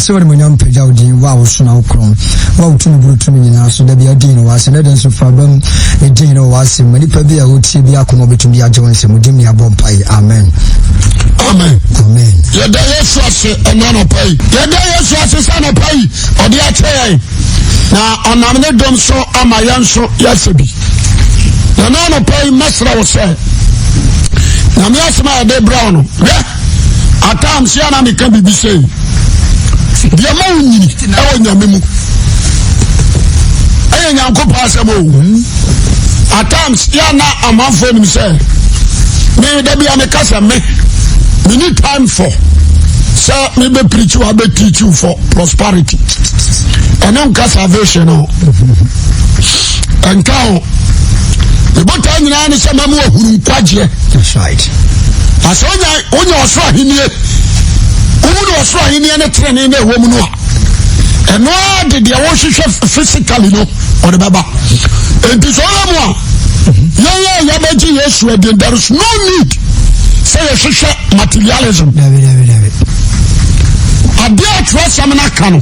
Yɛsɛ wɔ animuonyam pagya wo din, wo a woso na wokorɔn, wo a wotumi boro tumi nyinaa so, da biara di hene wɔ ase, na dɛn nso fa bam na di hene wɔ w'asɛm ma nipa bi a wotie bi akoma obetumi de agye wo nsɛm. Wo din ne abɔ mpae. Amen. Amen. Amen. Yɛda Yesu ase ɛna anɔpa yi. Yɛda Yesu ase sɛ anɔpa yi ɔde akyɛ yɛn na ɔnam ne dɔm so ama yɛn nso yɛasɛ bi. Na ɛna anɔpa yi mɛsrɛ wo sɛ Nyame asɛm a yɛde brɛ wo no hwɛ. At times yɛ na meka biribi sei deɛ ma wo nyini ɛwɔ nyame mu ɛyɛ nyankopɔn asɛm o at times yɛ na amanfoɔ nim sɛ me da bia meka sɛ me me need time for sɛ mebɛ preach wo abɛ teach you for prosperity ɛno nka salvation no ɛnka o mebotaa nyinaa ne sɛ mɛmo ahunu nkwagyeɛ na sɛ wonya wonya ɔsoro ahennie wohu ne ɔsoro ahennie ne tenene na ɛwɔ mu no a ɛno ara de deɛ wohwehwɛ physically no ɔde bɛba enti sɛ ɔyɛ mu a yɛn a yɛbɛgye Yesu adi there is no need sɛ yɛhwehwɛ materialism adeɛ a twerɛsɛm no aka no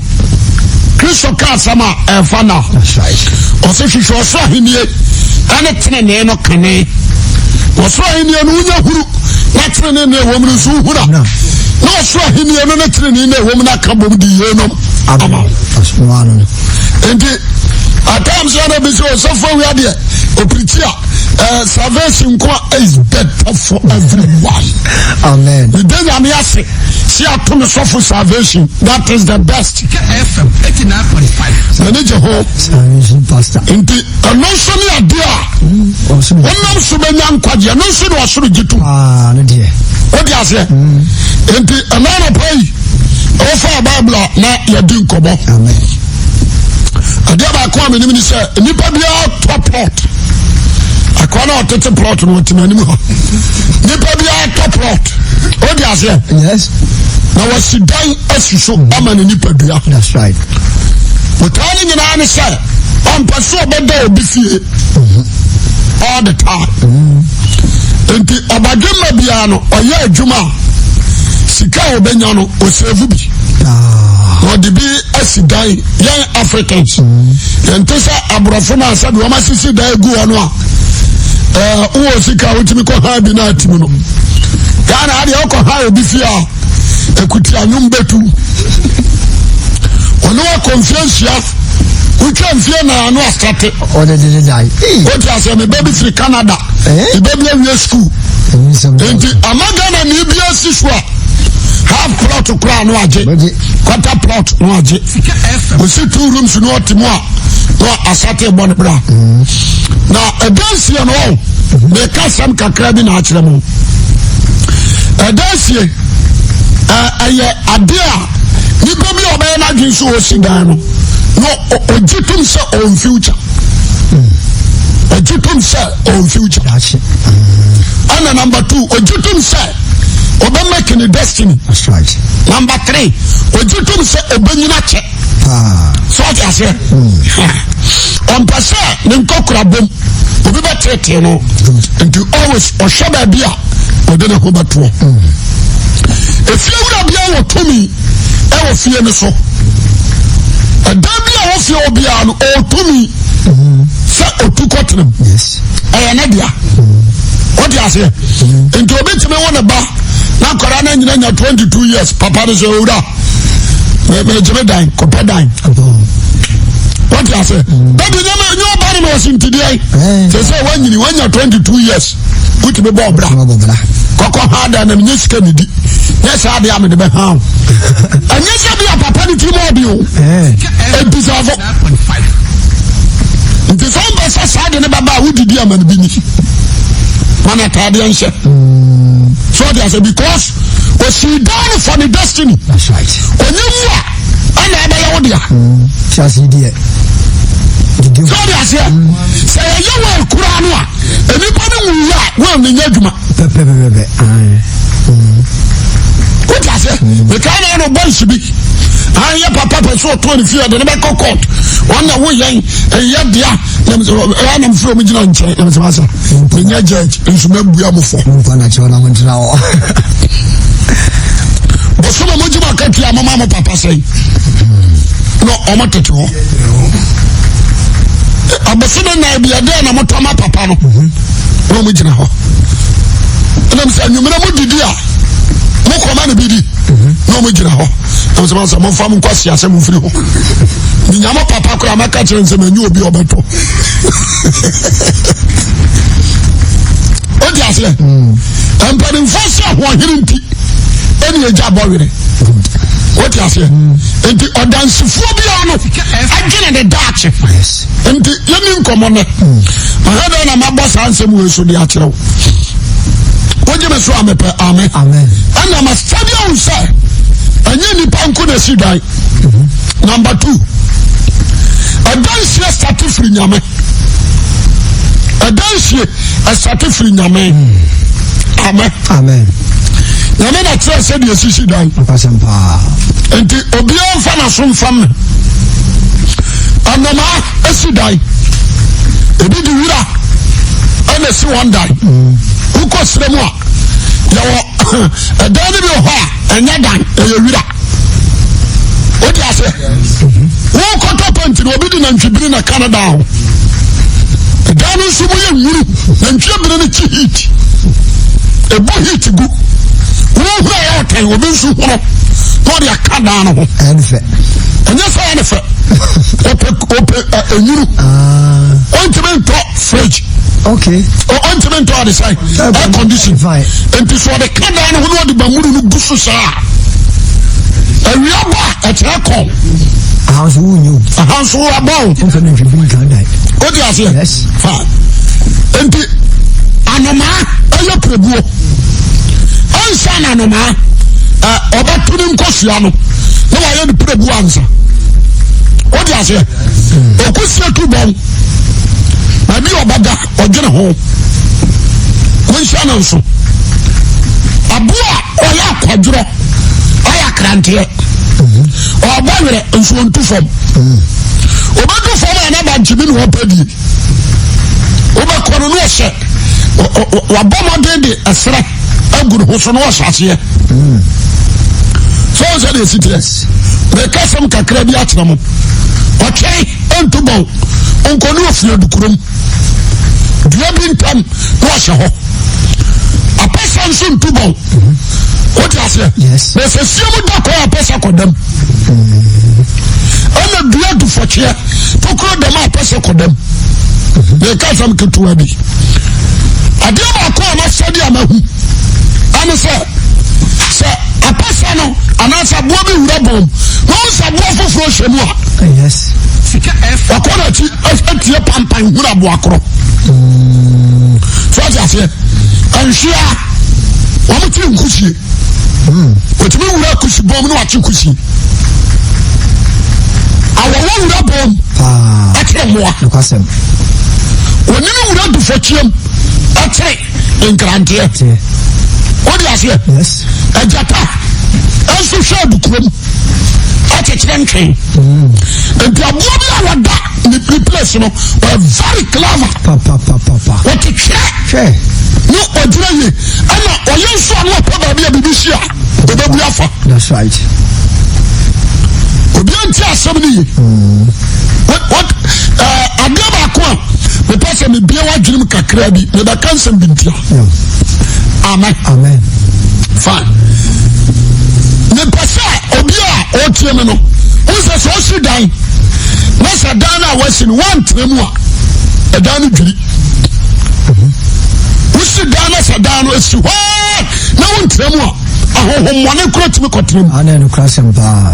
Kristo ka asɛm a ɛfa na ɔsɛ hwehwɛ ɔsoro ahennie ɛne tenenee no kane ɔsoro ahennie no wonya huru na tenenee na ɛwɔ mu no nso wohuru a na ɔsoro ahennie no ne tenenee na ɛwɔ mu no aka bom de yeinom ama nti atam sɛ na bi sɛ ɔsɔfo awia deɛ ɔpirikyi a eh, salvation nko a is better for everyone. Amen. Mede nyame ase sɛ ato me sɔfo salvation that is the best. FM 89.5. Mani gye ho. Salvation pastor. Nti ɛno nso ne adeɛ a wonam so bɛnya nkwagye ɛno nso ne ɔsoro gye tom. Ah, no deɛ. Wode aseɛ. Nti ɛno anɔpa yi wofa Bible a na yɛdi nkɔmmɔ. Amen. Adeɛ baako a menim ne sɛ nnipa biara tɔ plot. Akoa na ɔtete plot no ɔte m'anim hɔ. Nnipa biara tɔ plot. Wode aseɛ. Yes. Na wasi dan asi so ama ne nipadua. That's right. Botae no nyinaa ne sɛ ɔmpɛ sɛ ɔbɛda obi fie all the time. Nti ɔbadwemma biara no ɔyɛ adwuma a sika a ɔbɛnya no ɔsɛvu bi. Na ɔde bi asi dan yɛn Africans. Yɛnte sɛ aborɔfo no a sɛdeɛ wɔn asisi dan gu hɔ no a ɛɛ wowɔ sika a wotumi kɔ ha bi na ati mu no. Ghana adeɛ ɔkɔ ha obi fie a ekuti anwom bɛtu. Ɔne wakɔ mfie nhyia wotwa mfie na ano asate. Ɔde de de dae. Wote aseɛ me ba bi firi Canada. Me ba bi awie school. Nti ama Ghana ni bi asi so a half plot koraa no agye. Quarter plot no agye. Osi two rooms no ɔte mu a na asate bɔ ne bra. Na ɛdansie no ɔ meka asɛm kakra bi na akyerɛ mo. Ɛdansie ɛyɛ adeɛ a nipa bi a ɔbɛyɛ n'adwene so ɔsi dan no na ɔgye tom sɛ ɔn future ɔgye tom sɛ ɔn future ɛna number two ɔgye tom sɛ ɔbɛ make ne destiny number three ɔgye tom sɛ ɔbɛnyina kyɛ sɛ ɔte aseɛ ɔmpɛ sɛ ne nkɔkora bom obi bɛtetee no nti always ɔhwɛ baabi a ɔde ne ho bɛtoɔ efie wura biara wɔ tumi ɛwɔ fie no so ɛdan bi a wɔ fie wɔ biara no ɔwɔ tumi sɛ otu kɔtena mu ɛyɛ ne dea ɔte aseɛ nti obi tumi wo ne ba na akwadaa no anyina nya 22 years papa no sɛ owura mɛgyeme dan kɔpɛ dan wɔte ase bɛbi nyɛma nyɛ ɔba no na ɔsi ntideɛ sɛ sɛ wanyini wanya 22 years wotumi bɔ ɔbra kɔkɔ ha dan na menyɛ sika ne di nyɛ saa adeɛ a mede bɛha wo ɛnyɛ sɛ bi a papa no tirim ɔde o ɛdisafo nti sɛ wompɛ sɛ saa de ne bɛba a wodidi ama no bi ni ma no ataadeɛ nhyɛ so ɔde ase because osii dan no for ne destiny. That's right. Onye wu a ɛna ɛbɛyɛ wo dea. Kyasi deɛ. Sɛ ɔde aseɛ sɛ yɛyɛ wɛl koraa no a nnipa no wu yɛ a wɛl no nyɛ adwuma. Pɛpɛpɛpɛ. Wote aseɛ mekaa na ɛna boys bi anyɛ papa pɛ so ɔtɔn ne fie ɔde ne bɛkɔ court wɔn na wo yɛn ɛyɛ dea ɛna mfiri ɔmo gyina nkyɛn ɛna sɛ masa menyɛ judge nso mɛbua mo fɔ. Mo na kyerɛ na mo ntena hɔ. Bosome mo gye mo akatua mo ma mo papa sɛn. ɔmo tete hɔ. Abosome nan bi ɛdɛn na motɔ ma papa no na ɔmo gyina hɔ. Ɛnam sɛ anwummerɛ mo didi a mokɔma no bi di na ɔmo gyina hɔ. Ɛnam sɛ masɛ momfa mo nkɔ asiasɛ mo mfiri hɔ. Menya mo papa koraa mɛka kyerɛ nsɛ manyi obi ɔbɛtɔ. O di aseɛ. Mpanimfoɔ sɛ ahoɔhene nti ɛne agya bɔ werɛ. O ti aseɛ. Nti ɔdansifoɔ biara no adwene ne daakye. Nti yɛni nkɔmmɔ nɛ. Mahwɛ dɛn na mabɔ saa nsɛm wei so de akyerɛ wo. Wogye me so a mepɛ amen. Ɛna masɛde ahu sɛ ɛnyɛ nnipa nko na ɛsi dan. Number 2. Ɛdansie sate firi Nyame. Ɛdansie ɛsate firi Nyame. Amen. Amen. Nyame na kyerɛ sɛ deɛ sisi dan. Nti obiara nfa n'aso nfa me. Anomaa esi dan. Ebi di wura ɛna esi wɔn dan. Wokɔ srɛ mu a yɛwɔ ɛdan no bi wɔ hɔ a ɛnyɛ dan ɛyɛ wira. Wode aseɛ wokɔtɔ pɛnti no obi de nantwibiri na ka no dan ho. Ɛdan no nso mu yɛ nwunu nantwie bere no kyi heat ɛbɔ heat gu wohura yɛ ɔtɛn obi nso hunu na ɔde aka dan no ho. Ɛnyɛ sɛ ɛne fɛ ɔpɛ ɔpɛ ɛnwunu ɔntumi ntɔ fridge. Okay. Ɔntumi ntɔ ɔde sɛn air condition. Nti so ɔde ka dan no ho na ɔde bamuru no gu so saa. Awia ba ɛkyerɛ kɔn. Aha nso wunyi o. Aha nso wabɔ o. Nfa na nhwɛ bi nkan dan. O di aseɛ. Yes. Fine. Nti anomaa ɛyɛ pirebuo. Ansa na anomaa ɛ ɔbɛto ne nkosua no na wayɛ ne pirebuo ansa. O di aseɛ. Okusie tu bɔn. Baabi ɔbɛda ɔdwene ho. Wɔnhyia no nso. Aboa ɔyɛ akwadworɔ ɔyɛ akranteɛ ɔbɔ werɛ nso ɔntu fam ɔbɛdu fam a na bankye bi na ɔpɛ die wobɛkɔ no na ɔhyɛ wabɔ mmɔden de ɛserɛ agu ne ho so na ɔhyɛ aseɛ sɛ ɔsɛ deɛ ɛsi teɛ meka sɛm kakra bi akyerɛ mo ɔtwɛn ɛnto bɔn ɔnkɔ ne ɔfiri adukurom dua bi ntam na ɔhyɛ hɔ apɛsɛ nso ntu bɔn wote aseɛ na sɛ fie mu da kɔ apɛsɛ kɔ dam ɛna dua dufɔkyeɛ tokuro dam a apɛsɛ kɔ dam yɛka asɛm ketewa bi adeɛ baako a masɛde a mahu ɛne sɛ sɛ apɛsɛ no anaasɛ aboa bi wura bɔn na ɔn sɛ aboa foforɔ hyɛ mu a ɔkɔ n'akyi atie pampan hunu aboa korɔ so ɔte aseɛ nhwea wɔn tiri nkusie otumi wura kusi bɔm na wakye kusie awɔwɔ wura bɔm ɛkyerɛ mmoa onini wura dufɔkyiam ɛkyerɛ nkranteɛ wode aseɛ agyata ɛnso hwɛ adukurom akyekyerɛ ntwɛn nti aboa bi a wɔda ne place no ɔyɛ very clever wɔte twerɛ ne ɔgyina yie ɛna ɔyɛ nso a ne ɔpɛ baabi a biribi si a ɔbɛbu afa obi anti asɛm no yie adeɛ baako a mepɛ sɛ mebie w'adwene mu kakra bi mebɛka nsɛm bi ntia amen amen fine mepɛ sɛ obi a ɔretie me no wo sɛ sɛ ɔsi dan na sɛ dan no a wasi no woantrɛ mu a ɛdan no dwiri wosi dan na sɛ dan no asi hɔ na wontrɛ mu a ahohommɔne kora tumi kɔtena mu. Ana ɛno kora sɛm paa.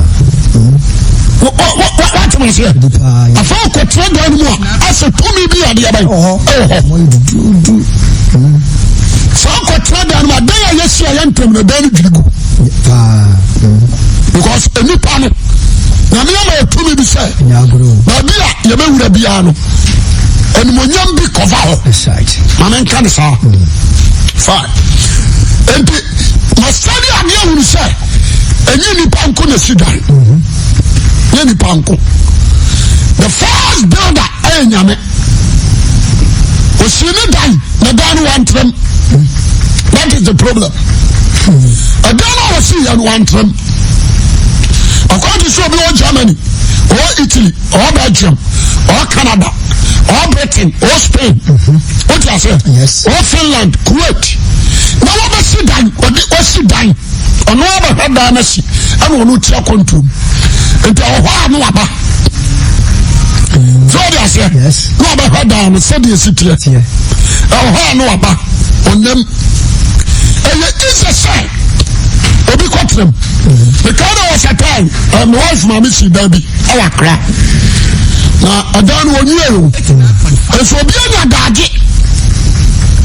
Wate ma seɛ. Afei ɔkɔtena dan no mu a asɛ tumi bi adeɛ bɛn ɛwɔ hɔ. Sɛ ɔkɔtena dan no mu a dan a yɛsi a yɛntɛm no dan no dwiri gu. Because nipa no nyame ama ɛtumi bi sɛ baabi a yɛbɛwura biara no animonyam bi kɔfa hɔ. Maame nka ne saa. Fine. Nti masane adeɛ ahunu sɛ ɛnyɛ nipa nko na si dan nyɛ nipa nko the first builder ɛyɛ nyame osi ne dan na dan no wantrɛm that is the problem ɛdan no a wɔsi yɛ no wantrɛm akɔgye sɛ obi wɔ Germany. Ɔwɔ Italy, ɔwɔ Belgium, ɔwɔ Canada, ɔwɔ Britain, ɔwɔ Spain. Wote aseɛ? Yes. Ɔwɔ Finland, Kuwait. Na wɔbɛsi dan, ɔde ɔsi dan. Ɔno abɛhwɛ dan no asi, ɛna ɔno ti akɔntuom. Nti ɔwɔ hɔ a na waba. So ɔde aseɛ? Yes. Na ɔbɛhwɛ dan no sɛdeɛ esi teɛ. Teɛ. Ɛwɔ hɔ a na waba. Ɔnam. Ɛyɛ easy sɛ obi kɔtena mu. Mekaa na wɔ satan eh, my wife maame si dan bi ɛwɔ akra na ɛdan no wɔnwie o nso obi anya daagye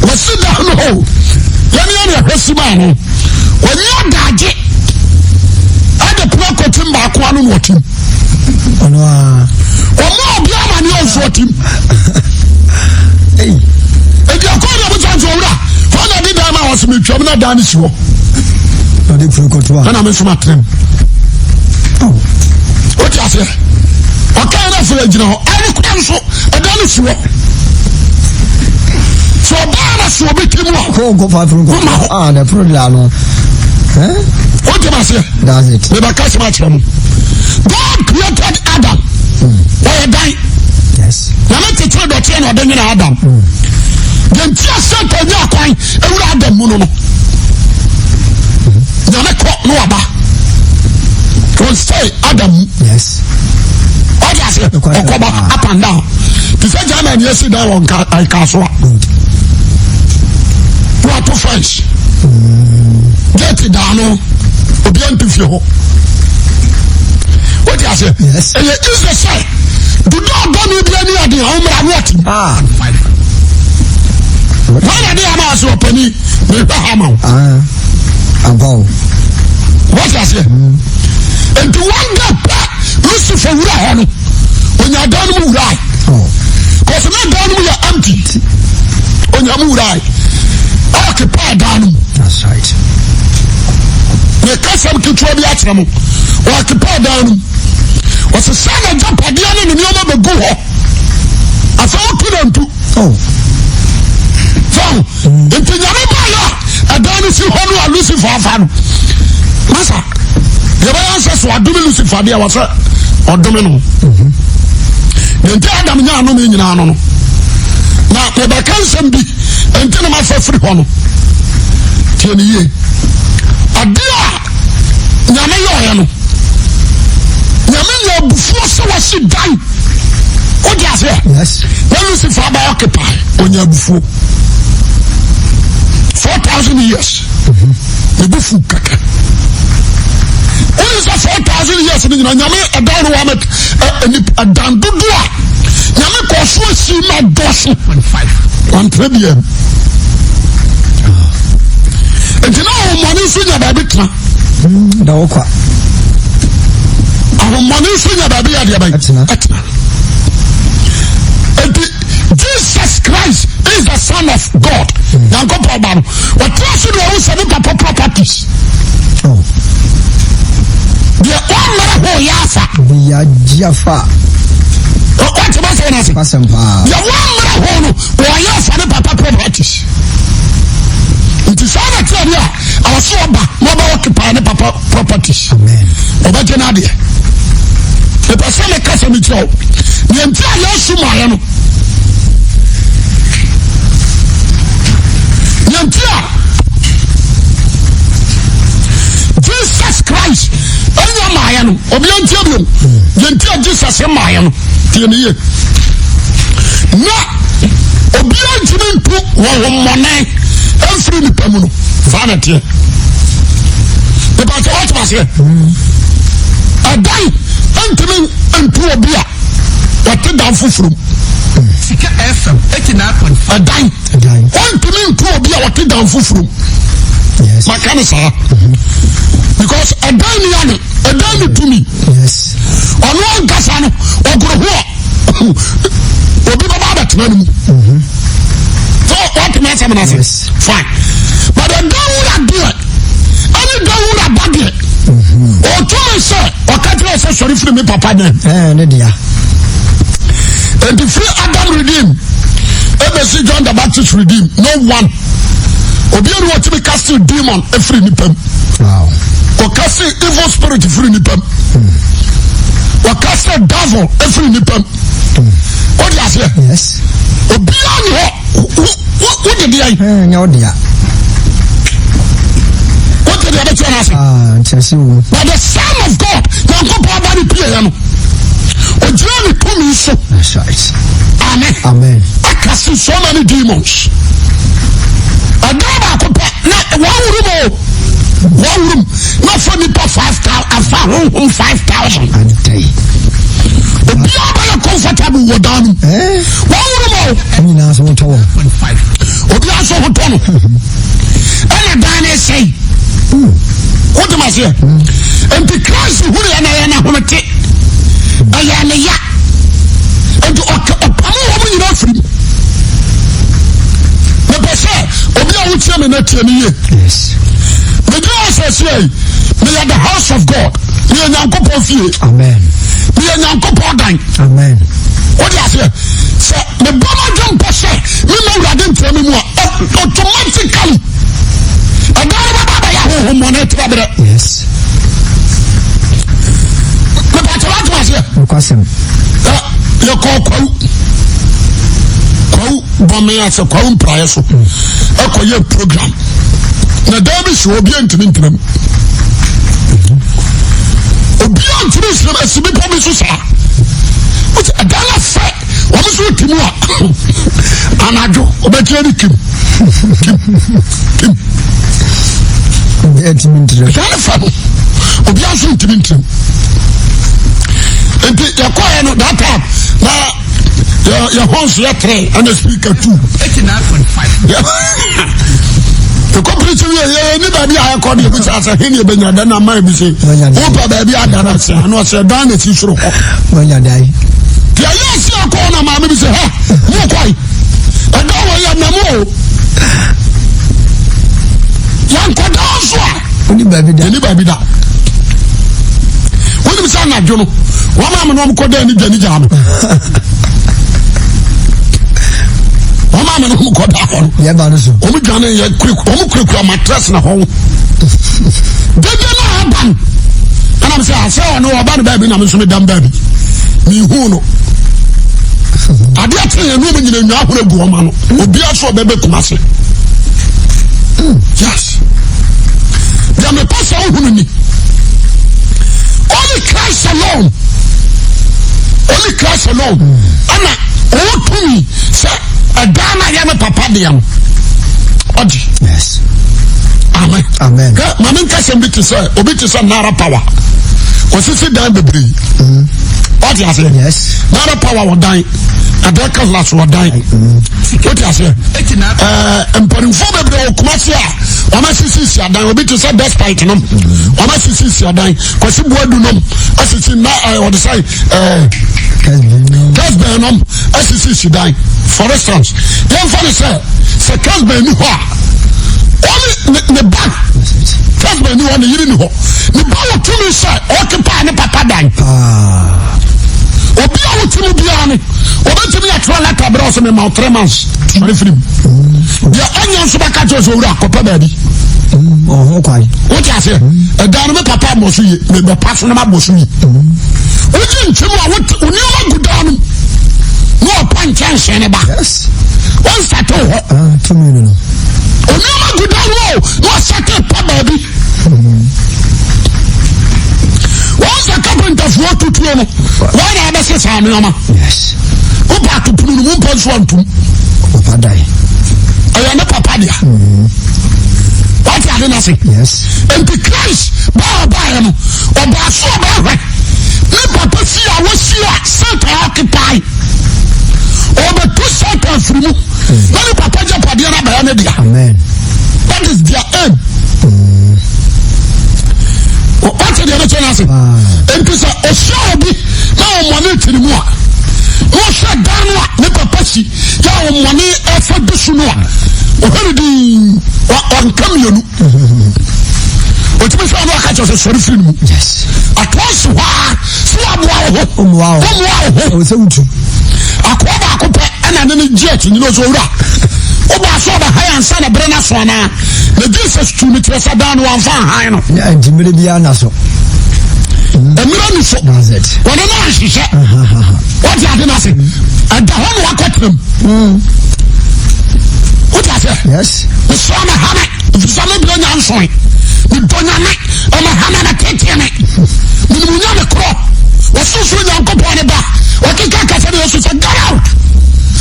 wɔsi dan no hɔ yɛne yɛne ɛhwɛ si maa no wɔnyɛ daagye ɛde pono akɔtim baako ano na ɔtim ɔno a ɔmo obi ama ne ɔnso ɔtim ebi akɔ na ɔmo sɛ owura hɔ na de dan ma wɔsɛ metwam na dan no si hɔ ɔde furu kɔto a ɛna me nso matena mu wote aseɛ ɔkaa no afei agyina hɔ ɛne kora nso ɛda no si hɔ sɛ ɔbaa na so ɔbɛti mu a kó nkɔfa furu nkɔto woma hɔ ah na furu de ano wote aseɛ that's it mebɛka sɛm akyerɛ mo God created Adam ɔyɛ dan yes nyame kyekyere dɔteɛ na ɔde nyina Adam deɛ nti a Satan nya kwan ewura Adam mu no no nyame kɔ na waba ɔnsɛe Adam mu yes ɔde aseɛ ɔkɔba up and down te sɛ Germany asi dan wɔ nkasoa na wato fence gate daa no obiara nti fie hɔ wode aseɛ ɛyɛ easy sɛ dodo ɔdɔne bi ani ade a wommra no ɔtem ah wọn na de ama ase ɔpani mehwɛ ha ma wo ampa o wọ́n aseɛ nti one day pɛ Lucifer wura hɔ no onya dan no mu wura kɔsɛ na dan no mu yɛ empty onya mu wura ɔkepa dan no mu that's right ne kasɛm ketewa bi akyerɛ mo ɔkepa dan no mu ɔsesa n'agyapadeɛ ne ne nneɛma bɛgu hɔ afei wotu na ntu oh so nti nyame baayɛ a ɛdan no si hɔ no a lucifer afa no masa yɛbɛyɛ nsɛ so adome lucifer deɛ wɔ sɛ ɔdome no deɛ nti adam nya anome nyinaa no no na yɛbɛka nsɛm bi nti na mafa firi hɔ no tie ne yie adeɛ a nyame yɛɔyɛ no nyame nya abufuo sɛ wasi dan wode aseɛ na lucifer aba occupy ɔnya abufuo 4000 years ne bo fu kɛkɛ wone sɛ 4000 years no nyina nyame ɛdan no wama ɛdan dodo a nyame kɔɔ so asi ma dɔso wantra biam nti na ahomɔne nso nya baabi tena Da hɔ kwa. Ahommɔne nso nya baabi yɛ adeɛ bɛn? Ɛtena. Ɛtena. Eti Jesus Christ is the son of God. Nyankopɔn ba no. Ɔtena so deɛ ɔwo sɛ ne papa properties. Oh. Deɛ ɔmmara ho yɛ afa. Deɛ agye afa. Ɔte bá sɛ wɔn ase. Asɛm paa. Deɛ wɔmmara ho no wɔyɛ afa ne papa properties. Nti saa na kyerɛ deɛ a. Ɛwɔ sɛ ɔba na ɔbɛ occupy ne papa properties. Ɔbɛgye n'adeɛ. Mepɛ sɛ meka sɛ mekyerɛ wo. Deɛ nti a Yesu maayɛ no. Deɛ nti a Jesus Christ ɛnya maayɛ no. Obi antie bio. Deɛ nti a Jesus maayɛ no. Tie ne yie. Na obiara ntumi ntu wɔn ho mmɔne mfiri nipa mu no saa na ɛteɛ nipa sɛ wɔte aseɛ ɛdan ntumi ntu obi a wɔte dan foforɔ mu Sika FM 89.5. ɛdan wɔntumi ntu obi a wɔte dan foforɔ mu maka ne saa because ɛdan ni ade ɛdan ni tumi ɔno ankasa no ɔgoro ho a obi bɛba abɛtena no mu so wɔtumi asɛm no ase fine but ɛda wura deɛ ɛne da wura ba deɛ ɔtumi sɛ ɔka kyerɛ sɛ sɔre firi me papa dɛm ne dea nti firi Adam redeem ɛbɛsi John the Baptist redeem no one obiara wɔtumi cast demon ɛfiri nipa mu ɔkase evil spirit firi nipa mu. Wɔka sɛ devil efiri nipa mu. O de aseɛ. Yes. Obiara ni hɔ wo de deɛ. Ɛɛ nyɛ o dea. O de deɛ bɛ kyerɛ n'ase. Aa nkyerɛsɛ wo. But the son of God Nyankopɔn ba ne pie yɛ no. Ogyina ne tumi so. That's right. Amen. Amen. Akasi so many demons. Ɛdan baako pɛ na wɔn room o wɔn room na fa nipa 5,000 afa honhom 5,000. Adai. Obiara bɛyɛ comfortable wɔ dan no mu. Eh? Wɔn room o. Wɔn nyinaa nso ho tɔ wɔn. Obiara nso ho tɔ no. Ɛna dan no sɛe. Wote ma seɛ? Nti Christ huru yɛ na ɛyɛ n'ahomete. Ɛyɛ ne ya. Nti ɔpam wɔn nyinaa firi mu. Mepɛ sɛ obi a wotie me na tie me yie. Megyina hɔ sɛ seɛ yi, meyɛ the house of God. Meyɛ Nyankopɔn fie. Amen. Meyɛ Nyankopɔn dan. Amen. Wode aseɛ sɛ mebɔ m'adwene mpɔ sɛ mema Awurade ntra me mu a automatically ɛdan no bɛba abɛyɛ ahohommɔne trɛberɛ. Yes. Mepatɛ woatom aseɛ. Nokwasɛm. Yɛkɔɔ kwawu kwawu bɔme ase kwawu mpraeɛ so ɛkɔyɛ program na dan bi si hɔ obiara ntumi ntena mu obiara ntumi ntena mu esi bepɔ bi so saa wote ɛdan no fɛ wɔn nso ti mu a anadwo ɔbɛkyerɛ ne kim kim kim obiara ntumi ntena mu ɛdan no fɛ no obiara nso ntumi ntena mu nti yɛkɔɛ no that time na yɛ yɛ horns yɛ three ɛna speaker two. Ɛkɔ pirikyi wie yɛ ni baabi a ɛkɔ de ebi sɛ asɛ he ne ebenya dan na ama ebi sɛ wopɛ baabi ada na sɛ ano ɔsɛ dan na esi soro hɔ. Wanya dan. Deɛ yɛ esi akɔ na maame bi sɛ hɛ mo kɔ yi ɛdan wɔ yɛ nam o yɛn kɔ dan so a. Woni baabi da. Woni baabi da. Wonim sɛ anadwo no wɔn a wɔn kɔ dan ne dwa ne gya no. Wɔn a wɔn kɔ da hɔ no. Yɛ ba no so. Wɔn dwane yɛ kure wɔn kurakura mattress na hɔ. Dede na aba no. Ɛna mi sɛ asɛ ɔno ɔba no baabi na mi nso mi dam baabi. Mi hu no. Adeɛ kye yɛn nneɛma nyina nwa ahoro gu wɔn ano. Obiara so ɔbɛbɛ kuma se. Yes. Deɛ mepɛ sɛ wohunu ni. Only Christ alone. Only Christ alone. Ɛna ɔwɔ tumi sɛ ɛdan no a yɛ ne papa deɛ no. Ɔgye. Yes. Amen. Amen. Hwɛ maame nkasɛm bi te sɛ obi te sɛ Nara Power. Ɔsisi dan bebree. Ɔte aseɛ. Yes. Nara Power wɔ dan. Adaka Glass wɔ dan. Wote aseɛ. Ɛɛ mpanimfoɔ bebree wɔ Kumasi a wɔn asisi si adan. Obi te sɛ Despite nom. Wɔn asisi si adan. Kwasi Buadu nom asisi na ɛɛ wɔde sɛ ɛɛ Kesben nom asisi si dan. For instance, yɛn fa ne sɛ sɛ Kesben ni hɔ a ɔne ne ne ba Kesben ni hɔ ne yere ni hɔ ne ba wɔ tumi sɛ ɔkepa ne papa dan. Obi a wote mu biara no obetumi atwerɛ lɛta berɛ ɔsɛ mema wo 3 months sɔre firi mu. Deɛ ɔnyɛ nso bɛka kyerɛ sɛ owura kɔpɛ baabi. Ɔho kwan. Wote aseɛ? Ɛdan no me papa mmɔ so yie, mebɛpa so na mabɔ so yie. Wogye nkyɛm a wote wo nneɛma gu dan no mu na ɔpa nkyɛnse ne ba. Yes. Wɔnsate hɔ. Ah, tumi no no. Onneɛma gu dan no o na ɔsate pa baabi. Wɔn sɛ kapentafoɔ tutuo no wɔn na abɛsɛ saa nneɛma. Yes. Wopɛ atopono no mu mpɛ nso antum. Papa dan. Ɛyɛ ne papa dea. Wate ade no ase. Yes. Nti Christ baa ɔbaeɛ no ɔbaa so ɔbɛhwɛ ne papa fie a wɔsi a Satan occupy. Ɔbɛtu Satan firi mu na ne papa gyapadeɛ no abɛyɛ ne dea. Amen. That is their aim. Wate deɛ bɛkyɛ no ase. Nti sɛ ɔhyia obi na ɔmɔne te ne mu a na ɔhwɛ dan no a ne papa si yɛ a ɔmɔne ɛfa di so no a ɔhwɛ no din ɔnka mmienu. Ɔtumi sɛ ɔno aka kyerɛ sɛ sɔre firi no mu. Yes. Atoa si hɔ a sɛ waboa wo ho. Ɔmmoa wo. Ɔmmoa wo ho. Ɔwɔ sɛ wotu. Akoa baako pɛ ɛna ne ne gye akyi nyina ɔsɛ owura. Wobaa sɛ ɔbɛha yɛn ansa na bere no aso anaa? Na Jesus tu no kyerɛ sɛ daa no wamfa anhan no. Nti mmere biara na so. Mmerɛ ni so. Wɔne no anhyehyɛ. Wɔte ade no ase. Ɛda hɔ na wakɔtena mu. Wote aseɛ? Mesrɛ me ha me. Efisɛ me berɛ nya nsoe. Medɔ Nyame, ɔma ha me na tetee me. Menim Nyame korɔ. Ɔsorosoro Nyankopɔn ne ba. Ɔkeka kasa ne Yesu sɛ, Get out!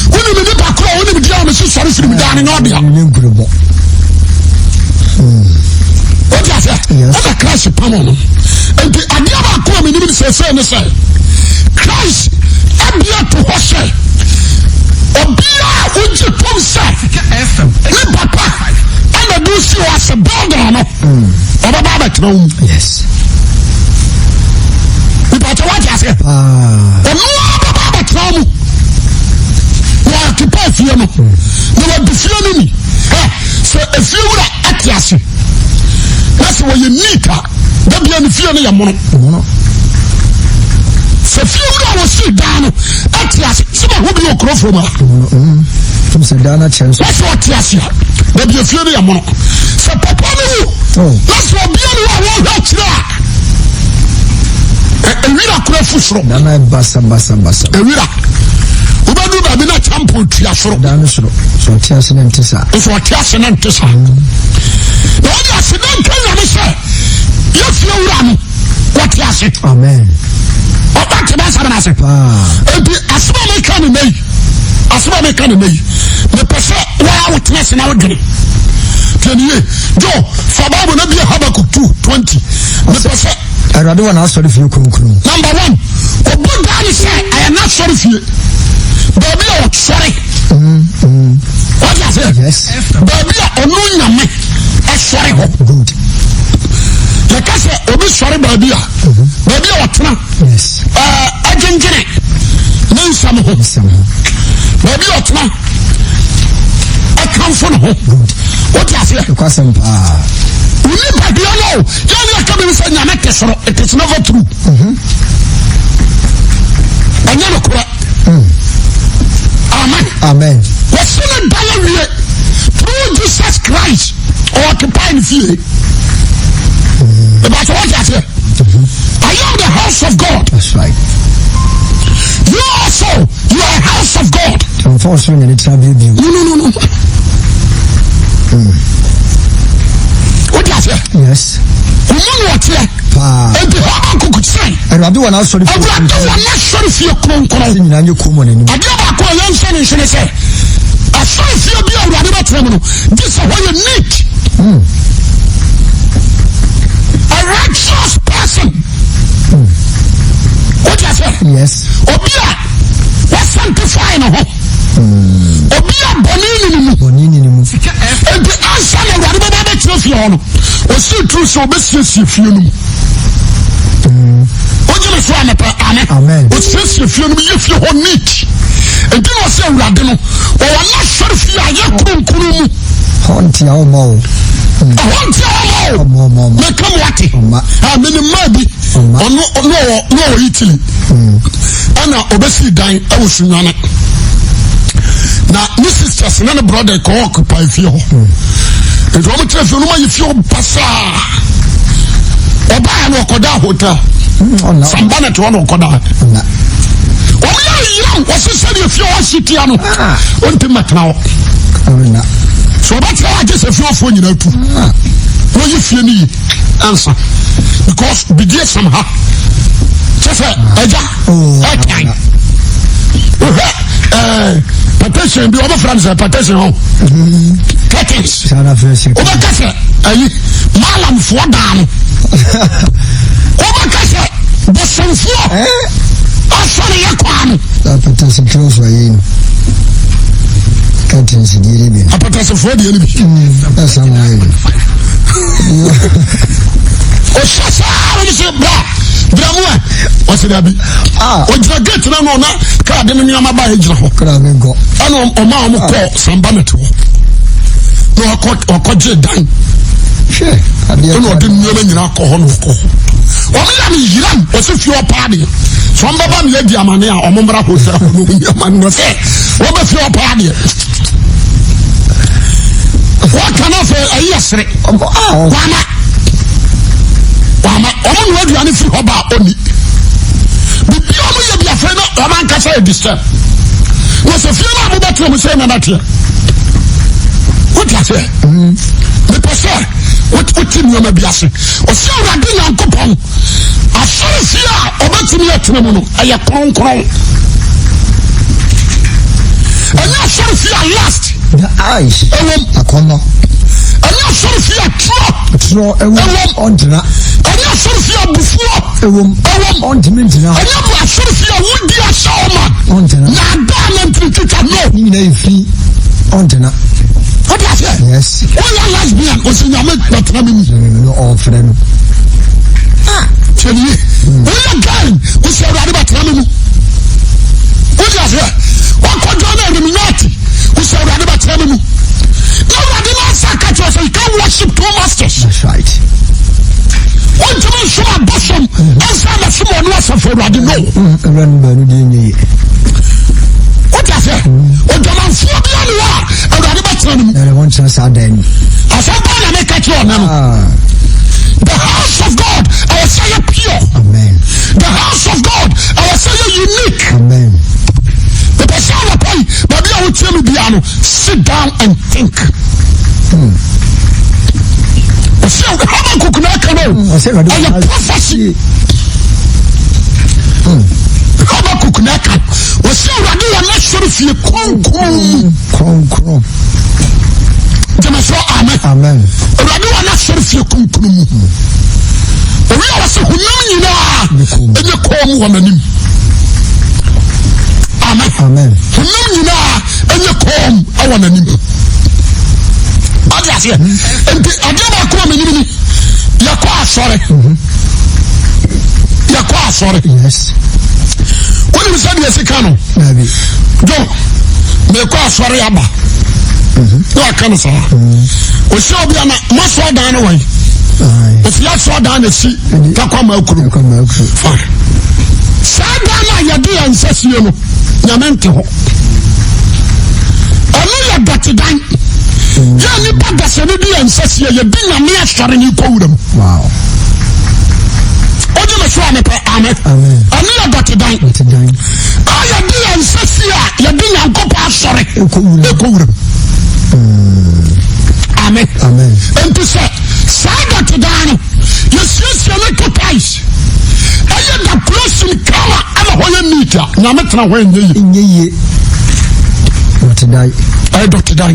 Wonim nipa korɔ, wonim deɛ a mesi sɔre firi mu daa no nyɛ ɔdea. Wote aseɛ? Ɛna Christ pam no. Nti adeɛ baako a menim ne sɛsɛ ne sɛ, Christ abia to hɔ sɛ, obiara wogye tom sɛ ne papa ɛna de si hɔ asɛ building no ɔbɛba abɛtena wo mu. Nipa kyɛ wate aseɛ. Ɔno ara bɛba abɛtena wo mu. Wɔakepa efie no na wɔde fie no ni. Sɛ efie wura ɛte ase na sɛ wɔyɛ neat a dabia ne fie no yɛ mono. Sɛ fie wura a wɔsi dan no ɛte ase sɛ ma ho bi wɔ kurɔfoɔ mu a. Sɛ dan no kyɛ nso. Wɔsɛ ɔte ase a dabia fie no yɛ mono. Sɛ papa no wu na sɛ ɔbea no a wɔhwɛ akyerɛ a ewira kora fu soro. Nana basa basa basa. Ewira wobɛdu baabi na kyampo tua soro. Dan no soro so ɔte ase na nte saa. Nso ɔte ase na nte saa. Na wɔde ase na nka nyame sɛ yɛfie wura no wɔte ase. Amen. Ɔba te ba asɛm no ase. Enti asɛm a meka ne nɛ yi asɛm a meka ne nɛ yi mepɛ sɛ wɔa wotena ase na wodwene. Tiɛniye Jo fa Bible na bie Habakuk 2:20 mepɛ sɛ. Awurade wɔ n'asɔre fie kronkron mu. Number one, obu daa ne sɛ ɛyɛ n'asɔre fie. Baabi a ɔsɔre. Wọ́n ase. Yes. Baabi a ɔno nyame ɛsɔre hɔ. Good. Yɛka sɛ obi sɔre baabi a, baabi a ɔtena. Yes. Ɛɛ ɛdwendwene ne nsɛm ho. Nsɛm ho. Baabi a ɔtena ɛkamfo ne ho. Good. Wọ́n ase. Ɛkwasɛm paa. Wọ́n nipadua no. Yɛn ni ɛka mi sɛ nyame te soro it is never true. Ɛnyɛ no korɛ. Amen. Amen. Wɔsi ne dan awie through Jesus Christ ɔɔkepae ne fie. Ìbàtí wọ́n ti aseɛ. I am the house of God. That's right. You also you are a house of God. Nfa ɔsoro nyɛ ne tena bie bio. No no no no. Wọ́n ti aseɛ. Yes. Ɔmu na ɔteɛ. Paa. Enti Habakuk sɛ. Awurade wɔ n'asɔre fie. Awurade wɔ n'asɔre fie kronkron. Ase nyinaa nyɛ komm wɔ n'anim. Adeɛ baako a yɛnhyɛ ne nso ne sɛ, asɔre fie bi a Awurade bɛtena mu no, gye sɛ hɔ yɛ neat. A righteous person. Wote aseɛ? Yes. Obi a wɔsanctify ne ho. Obi a bɔne ni ne mu. Bɔne ni ne mu. Enti ansa na Awurade bɛba abɛtena fie hɔ no, ɔsii turu sɛ ɔbɛsiesie fie no mu. Wogye me so anɔpɛ? Amen. Ɔsiesie fie no mu, yɛ fie hɔ neat. Enti na ɔsɛ Awurade no, ɔwɔ n'asɔre fie a yɛ kronkron mu. Hɔ ntia ɔma o. Ɛhɔ ntia ɔma o. Ɔma ɔma ɔma. Meka mu ate. Ɔma. Ah, me ne mmaa bi. Ɔma. Ɔno ɔno ɔwɔ ne ɔwɔ Italy. Ɛna ɔbɛsi dan ɛwɔ Sunyane. Na ne sisters ne ne brother kɔ occupy fie hɔ. Nti wɔn kyerɛ fie no ma yɛ fie hɔ basaa. Ɔbaa no ɔkɔda hotel. Ɔna. Samba na te hɔ na ɔkɔda. Ɔna. Wɔn yɛ yam wɔsi sɛdeɛ fie hɔ si tia no. Ɔnti mɛtena hɔ. Ɔna. So ɔbɛtena hɔ agye sɛ fie hɔfoɔ nyinaa tu. Wɔyi fie no yi ansa because bidie sam ha. Kyɛ sɛ ɛgya ɛtan. Wohwɛ ɛɛ petition bi wɔbɛfra no sɛ petition hɔ. Curtains. Saa na fɛ sɛ. Wobɛka sɛ ayi malamfoɔ daa no. Wobɛka sɛ bosomfoɔ asɔre yɛ kwaa no. Apɛtɛsi twerɛ so ayi no. Curtains deɛ ne bi. Apɛtɛsifoɔ deɛ ne bi. Ɛsa na ayɛ no. Ɔhyɛ saa wɔn sɛ bra bra mu ɛ ɔsɛ dabi. Ɔgyina gate na no na kaa de ne nneɛma ba yɛ gyina hɔ. Kra mi nkɔ. Ɛna ɔma wɔn kɔ samba ne te hɔ. Na ɔkɔ ɔkɔ gye dan. Hwɛ adeɛ. Ɛna ɔde nneɛma nyinaa kɔ hɔ na ɔkɔ hɔ. Wɔn yɛ no yiram ɔsɛ fie ɔpaa deɛ. Sɛ wɔn bɛba mi adi amane a wɔn mmra hotel hɔ na wɔn nneɛma no sɛ wɔn bɛ fie ɔpaa deɛ. Wɔka no afɛ ɛyi yɛ sere. Wama wama. wɔn nua aduane firi hɔ ba a ɔnni. Biribi a wɔyɛ bi afei na wɔn ankasa yɛ disturb. Na sɛ fie no a mobɛtena mu sɛ na nateɛ. Wote aseɛ? Mepɛ sɛ wote nneɛma bi ase. Ɔsɛ Awurade Nyankopɔn asɔrefie a ɔbɛtumi atena mu no ɛyɛ kronkron. Ɛnyɛ asɔrefie a last. The eyes. Ɛwom. Akɔnnɔ. Ɛnyɛ asɔrefie a torɔ. Torɔ ɛwom. Ɔntena. Ɛnyɛ asɔrefie a bufuo. Ɛwom. Ɛwom. Ɔntumi ntena. Ɛnyɛ bu asɔrefie a wodi ahyɛ ɔma. Ɔntena. Na ada na ntiri twitwa no. Ne nyinaa yɛ fi. Ɔntena. Wọ́n aseɛ. Yes. Wọ́n yɛ lesbian osi nyame bɛtena mi mu. No ɔfrɛ no. Ah, tiɛ ni ye. Wọ́n yɛ gay osi awurade bɛtena mi mu. Wọ́n aseɛ. Wọ́n kɔjɔ náà illuminati osi awurade bɛtena mi mu. Na awurade náà nsa kakyɛ sɛ you can worship two masters. That's right. Wọ́n ntumi nsom abosom ɛnsa na som ɔno asafo awurade no. Awurade no baanu deɛ nyɛ yie. Wọ́n aseɛ. Odwamanfoɔ bi ani hɔ a awurade bɛtena ne mu. Ɛrɛ wɔn tena saa dan mu. Asɛm bá na meka kyerɛ ɔnɛ no. The house of God ɛwɔ sɛ yɛ pure. Amen. The house of God ɛwɔ sɛ yɛ unique. Amen. Bɛpɛ sɛ anɔpa yi baabi a wotie me bia no sit down and think. Ɔsɛ Habakkuk na ɛka no ɛyɛ prophecy. Habakkuk na ɛka ɔsɛ awurade wɔ n'asɔre fie kronkron mu. Kronkron. Gyeme so amen. Amen. Awurade wɔ n'asɔre fie kronkron mu. Owi a wɔsɛ honam nyinaa ɛnyɛ kɔn mu wɔ n'anim. Amen. Amen. Honam nyinaa ɛnyɛ kɔn wɔ n'anim. Ɔde aseɛ. Nti adeɛ baako a menim ni yɛkɔ asɔre. Yɛkɔ asɔre. Yes. Wonim sɛ deɛ sika no. Dabi. John mekɔ asɔre aba na waka no saa ɔhyɛ obi ana masɔ dan no wɔn ɔfi asɔ dan na si takwa ma akuru fine saa dan no a yɛde yɛn nsa sie no nyame nte hɔ ɔno yɛ dɔte dan yɛ nipa dasɛ no de yɛn nsa sie yɛde nyame asɔre ne kɔ wura mu wogye me so a mepɛ amen ɛno yɛ dɔte dan a yɛde yɛn nsa si a yɛde nyankopɔn asɔre ɛkɔ wuram amen nti sɛ saa dɔtedan no yɛsiesie ne to tais ɛyɛ da closing kama ama hɔ yɛ neat a nyame tena hɔ ɛnyɛ yie ɛnyɛ yie dɔtedan ɛyɛ dɔtedan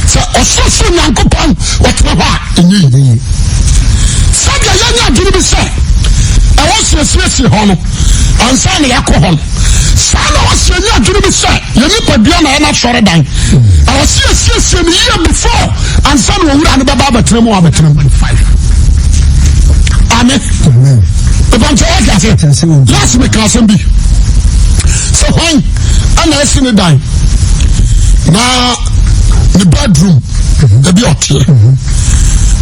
sɛ ɔsorosoro nyankopɔn ɔtena hɔ a ɛnyɛ yie sɛdeɛ yɛnyɛ adwene bi sɛ ɛwɔ siesiesie hɔ no ansa na yɛakɔ hɔ no saa na wɔsi ɛnyɛ adwene bi sɛ yɛn nipadua na ɛna sɔre dan ɛwɔ si esiesie no yie before ansa na owura no bɛba abɛtena mu abɛtena mu amen ìbànkyɛ wọ́n ti ase last week asɛm bi sɛ hwan ɛna ɛsi ne dan na ne bedroom ebi ɔteɛ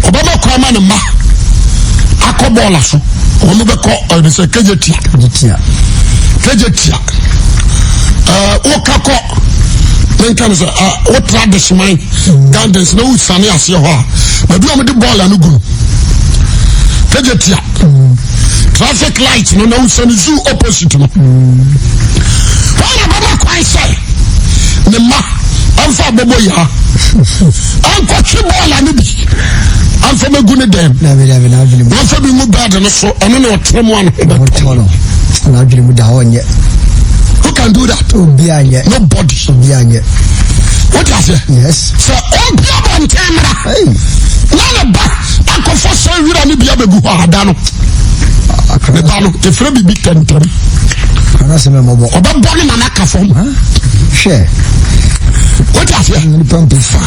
ɔbɛbɛ kɔ ama ne mma akɔ bɔɔla so wɔn bɛkɔ ɔyɛ sɛ kegye tia kegye tia ɛɛ woka kɔ menka no sɛ wotra deseman gardens na wosane aseɛ hɔ a baabi a wɔde bɔɔla no gu no kegye tia traffic light no na wosane zoo opposite no wɔn na bɛma kwan sɛ ne mma ɛmfa abɔbɔ yaa ɛnkɔtwe bɔɔla no bi amfa mɛgu ne dɛm wɔmfa bi ngu bɛɛde no so ɔno na ɔtene mu ano bɛtɔ no n'adwene mu da hɔ nyɛ who can do that obi anyɛ nobody obi anyɛ wote aseɛ yes sɛ ɔmpia bɔnten mmra na ne ba akɔfɔ sɛ wira no bi abɛgu hɔ ada no ne ba no yɛfrɛ biribi tɛntɛm ɔbɛbɔ ne nana ka fam hwɛ wote aseɛ nipa mpo fa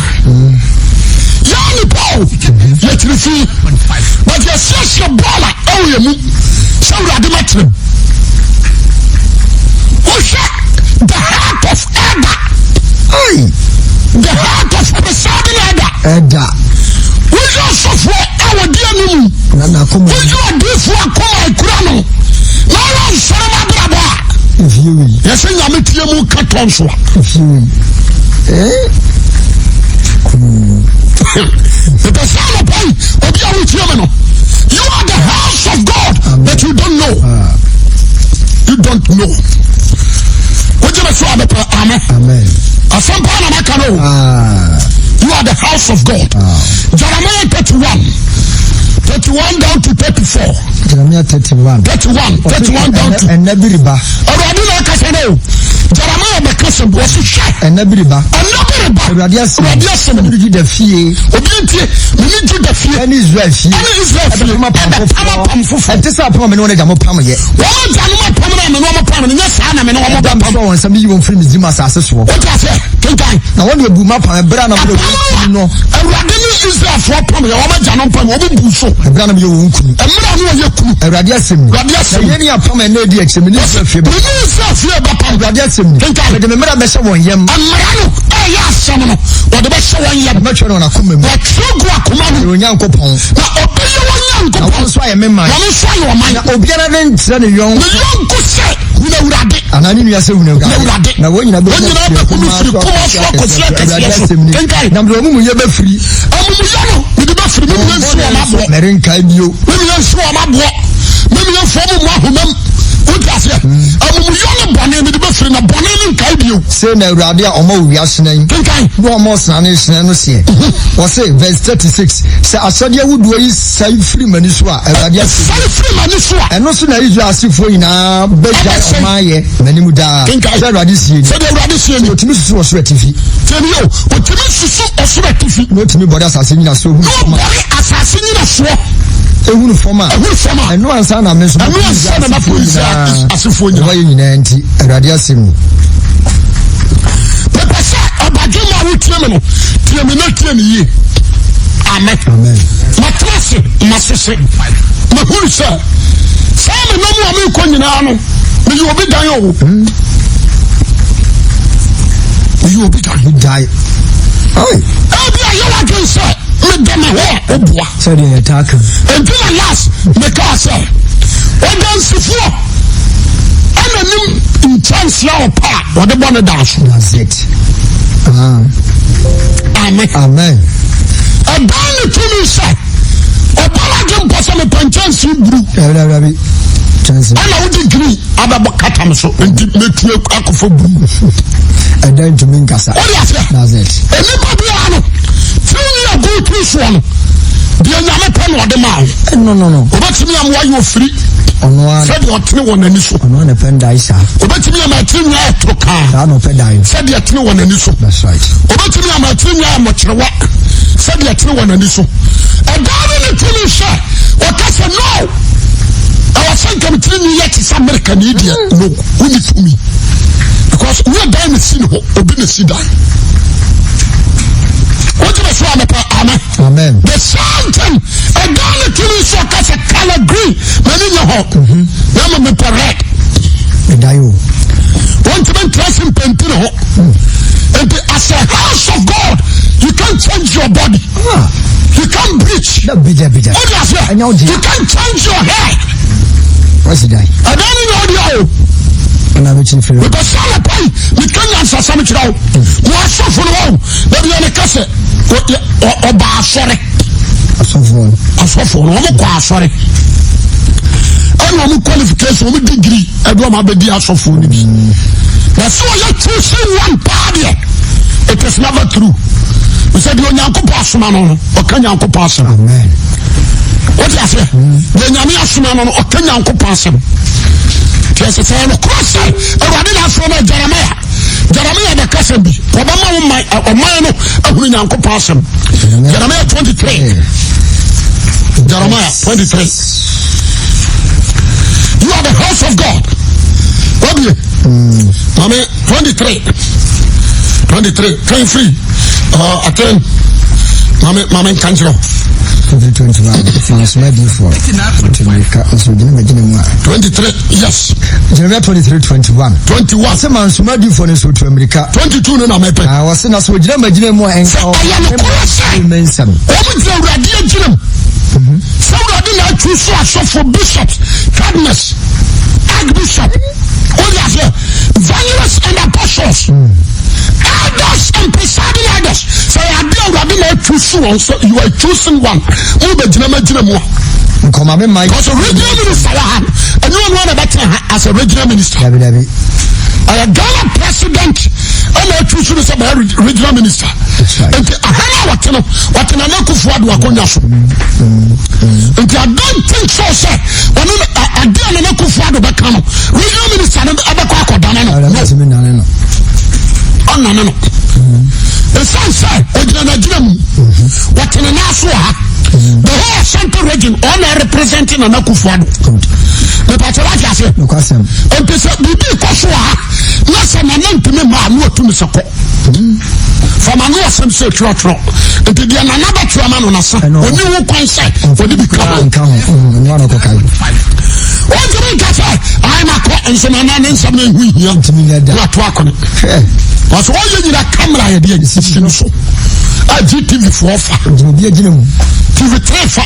yɛ nipa o yɛkyiri fi but yɛsiesie bɔɔl a ɛwɔ yɛ mu sɛ awurade ma kyerɛ mu wohwɛ the heart of elder the heart of presiding elder elder woyɛ ɔsɔfoɔ a wɔdi anim woyɛ ɔdiifoɔ akoma akura no na ɔyɛ nsɔre ma abrabɔ a yɛsɛ nyame tie mu ka tɔn so a mepɛ sɛ anɔpa yi obi a wotie me no you are the house of But you don't know. You don't know. Wogye me so a mepɛ amen. Amen. Asɛm paa na maka no. Ah. You are the house of God. Ah. Jeremiah 31. 31 down to 34. Jeremiah 31. 31. 31 down to. Ɛnna bi reba. Awurade na ɔkasa no. Jeremiah bɛka sɛ wɔsi hwɛ. Ɛnna bi reba. Ɛnna bi reba. Awurade asɛm. Awurade asɛm. Ɛne Juda fie. Obi ntie. Mene Juda fie. Ɛne Israel fie. Ɛne Israel fie. Ɛbɛpam apam Ɛbɛpam apam foforɔ. Ɛnte sɛ apam a mene wɔn agya mo pam yɛ. Wɔn agya no apam no a mene wɔn pam no nyɛ saa na mene wɔn Ɛda bɛpam. mesɔ wɔn nsa meyi wɔn firi Misraim asase soɔ. Wote aseɛ? Kenkan. Na wɔn de abu m'apam ɛberɛ a na meyɛ wɔn kunu no. Awurade ne Israelfoɔ pam yɛ wɔn agya no pam wɔn bu so. Ɛberɛ a na meyɛ wɔn kunu. Mmerɛ a na wɔyɛ kunu. Awurade asɛm ni. Awurade asɛm. Na yei ne apam a ɛnna adi akyire mene Israel fie bɛpam. Mene Israel fie bɛpam. Awurade asɛm ni. Kenkan. Mede me mmara bɛhyɛ wɔn yam. Mmara no ɛyɛ asɛm no wɔde bɛhyɛ wɔn yam. Mɛtwerɛ no wɔn akoma mu. Wɔtwerɛ gu akoma mu. Wɔn Nyankopɔn. Na ɔbɛyɛ wɔn Nyankopɔn. Na wɔn nso ayɛ me man. Wɔn nso ayɛ ɔman. Na obiara renkyerɛ ne yɔnko. Ne yɔnko sɛ hunu Awurade. Anaa ne nua sɛ hunu Awurade. Awurade. Na wɔn nyinaa bɛhunu firi kumaa so akɔsi akɛseɛ so. Kenkan. Na mede wɔn amumuyɛ bɛfiri. Amumuyɛ no mede bɛfiri. Me nua nsi wɔn aboɔ. Merenkae bio. Me nua nsi wɔn aboɔ. Me nua mfa wɔn mu ahomam. Wote aseɛ? Amumuyɔ ne bɔne mede bɛfiri na bɔne ne nkae bio. Sei na Awurade a ɔma owia hyerɛn. Kenkan. Na ɔma ɔsrane hyerɛn no seɛ. Wɔse, verse 36, sɛ ahyɛdeɛ ahodoɔ yi sɛe firi m'ani so a, Awurade asɛm. Sɛe firi m'ani so a. Ɛno so na Israel asefoɔ nyinaa bɛgyae ɔman yɛ m'anim daa. Kenkan. Sɛ Awurade sie ni. Sɛdeɛ Awurade sie ni. Ɔtumi susu ɔsoro atifi. Tiɛ ni o, ɔtumi susu ɔsoro atifi. Na ɔtumi bɔre asase nyinasoɔ hunu fam a. Na ɔbɔre asase nyinasoɔ. Ehunu fam a. Ehunu fam a. Ɛno ansa na me nso. Ɛno ansa na mɛpo Israel asefoɔ nyinaa. Wɔyɛ nyinaa nti, Awurade asɛm ni. Pɛpɛ sɛ ɔbadwemma a wotie me no, tie me na tie me yie. Amen. Amen. Matena ase, masese, mahunu sɛ saa me nam a mekɔ nyinaa no, meyɛ obi dan o. Meyɛ obi dan. Gyae. Ebi a yɛ wadwen sɛ meda me ho a woboa. Sɛdeɛ yɛtaa ka. Enti na last mekaa sɛ ɔdansifoɔ ɛna nim nkyɛnse a ɔpɛ a wɔde bɔ ne dan so. That's it. Ah. Amen. Amen. Ɛdan ne tumi sɛ ɔbɔ n'adwe mpɔ sɛ mepɛ nkyɛnse buru. Dabi kyɛnse. Ɛna wode green abɛbɔ kata me so nti metu akɔfɔ buru. Ɛdan ntumi nkasa. Wode aseɛ. That's it. Nnipa biara no tiri a gu tiri soɔ no deɛ nyame pɛ na ɔde maa wo. Eh, no no no. Obetumi ama wayɛ ofiri. Ɔno ara. Sɛdeɛ ɔtene wɔ n'ani so. Ɔno ara na pɛ ndae saa. Obetumi ama atiri nwa ayɛ toro kaa. Saa na ɔpɛ dae. Sɛdeɛ ɛtene wɔ n'ani so. That's right. Obetumi ama atiri nwa ayɛ mmɔkyerewa. Sɛdeɛ ɛtene wɔ n'ani so. Ɛdan ne ne tumi sɛ ɔka sɛ no. Ɛwɔ sɛ nka me tiri nwi yɛ te sɛ Amerika ni deɛ no wonni tumi. Because nyɛ dan na si ne hɔ obi na si dan. Wogyina so anɔpa amen. Amen. The same thing. Ɛdan ne tumi sɛ ɔka sɛ color green m'ani nyɛ hɔ. Na ama mepɛ red. Ɛdan o. Wɔntumi ntra se mpɛnti ne ho. Nti as a house of God you can't change your body. Ah. You can't bleach. Dabi dabi dabi. Wode aseɛ. Ɛnyɛ wo deɛ. You can't change your hair. Wasi dan. Ɛdan ne nyɛ wo deɛ o. Ɛna abɛkyiri firi. Mepɛ sɛ anɔpa yi meka nyansasɛm kyerɛ wo. Mo asɔfo no wɔn dabi yɛ ne ka sɛ ɔba asɔre. Asɔfo. Asɔfo no wɔn kɔ asɔre. Ɛna wɔn qualification wɔn degree ɛde wɔn abɛdi asɔfo no bi. Na sɛ ɔyɛ choosing one paa deɛ it is never true. Sɛ deɛ Onyankopɔn asoma no no ɔka Nyankopɔn asɛm. Amen. Wote aseɛ? Deɛ Nyame asoma no no ɔka Nyankopɔn asɛm. Nti ɛsɛ sɛ ɛnokorɛ sɛ Awurade na afrɛ no Jeremiah. Jeremiah bɛka sɛm bi. Ɔbɛma wo man ɔman no ahunu Nyankopɔn asɛm. Jeremiah 23. Jeremiah 23. You are the house of God. Wabie. Mame 23. 23. Kan free. I think. Mame mame nka nkyerɛ. 21. Masoma diifoɔ. Nti nso gyina magyina mu a. 23. Yes. Jeremiah 23 21. 21. Sɛ mansoma diifoɔ no nso otu amirika. 22 no na mɛpɛ. Na wɔse na sɛ ogyina magyina mu a ɛnka Sɛ ɛyɛ nokorɛ sɛ. Me nsɛm. Wɔn gyina Awurade agyina mu. Sɛ Awurade na atwi so asɔfo bishops, cardinals, archbishop, wọ́n aseɛ, evangelists and apostles, elders and presiding elders. Sɛ yɛ ade Awurade na atwi so wɔn sɛ you are choosing one. Mo bɛ gyina ma gyina mu a. Nkɔma me ma. Because regional minister wɔ ha ɛnyɛ ɔno na bɛtena ha as a regional minister. Dabi dabi. Ɛyɛ Ghana president ɛna atwi so no sɛ bɛyɛ regional minister. Nti aha no a wɔte no wɔte Nana Akufo Addo akonnwa so. Nti I don't think so sɛ ɔno ade a Nana Akufo Addo bɛka no regional minister no ɛbɛkɔ akɔdane no. No. Ɔnane no. Ɛsiane sɛ ɔgyina n'agyina mu wɔte ne nan so wɔ ha. The whole Ashanti region ɔna represent Nana Akufo Addo. Mepatɛ wate aseɛ. Nti sɛ biribi kɔ so wɔ ha na sɛ Nana ntumi mma a na watumi sɛ kɔ. Fama no asɛm sɛ twerɛtwerɛ. Nti deɛ Nana bɛtwerɛ ama no nasa ɔni ho kwan sɛ ɔde bi ka ho. Ɔntumi nka sɛ ayi na kɔ nso Nana ne nsɛm no ehu hia. Wato akɔne. Wɔsɛ ɔyɛ nyina kamera yɛde asisi no so. A GTV foɔ fa. TV3 fa.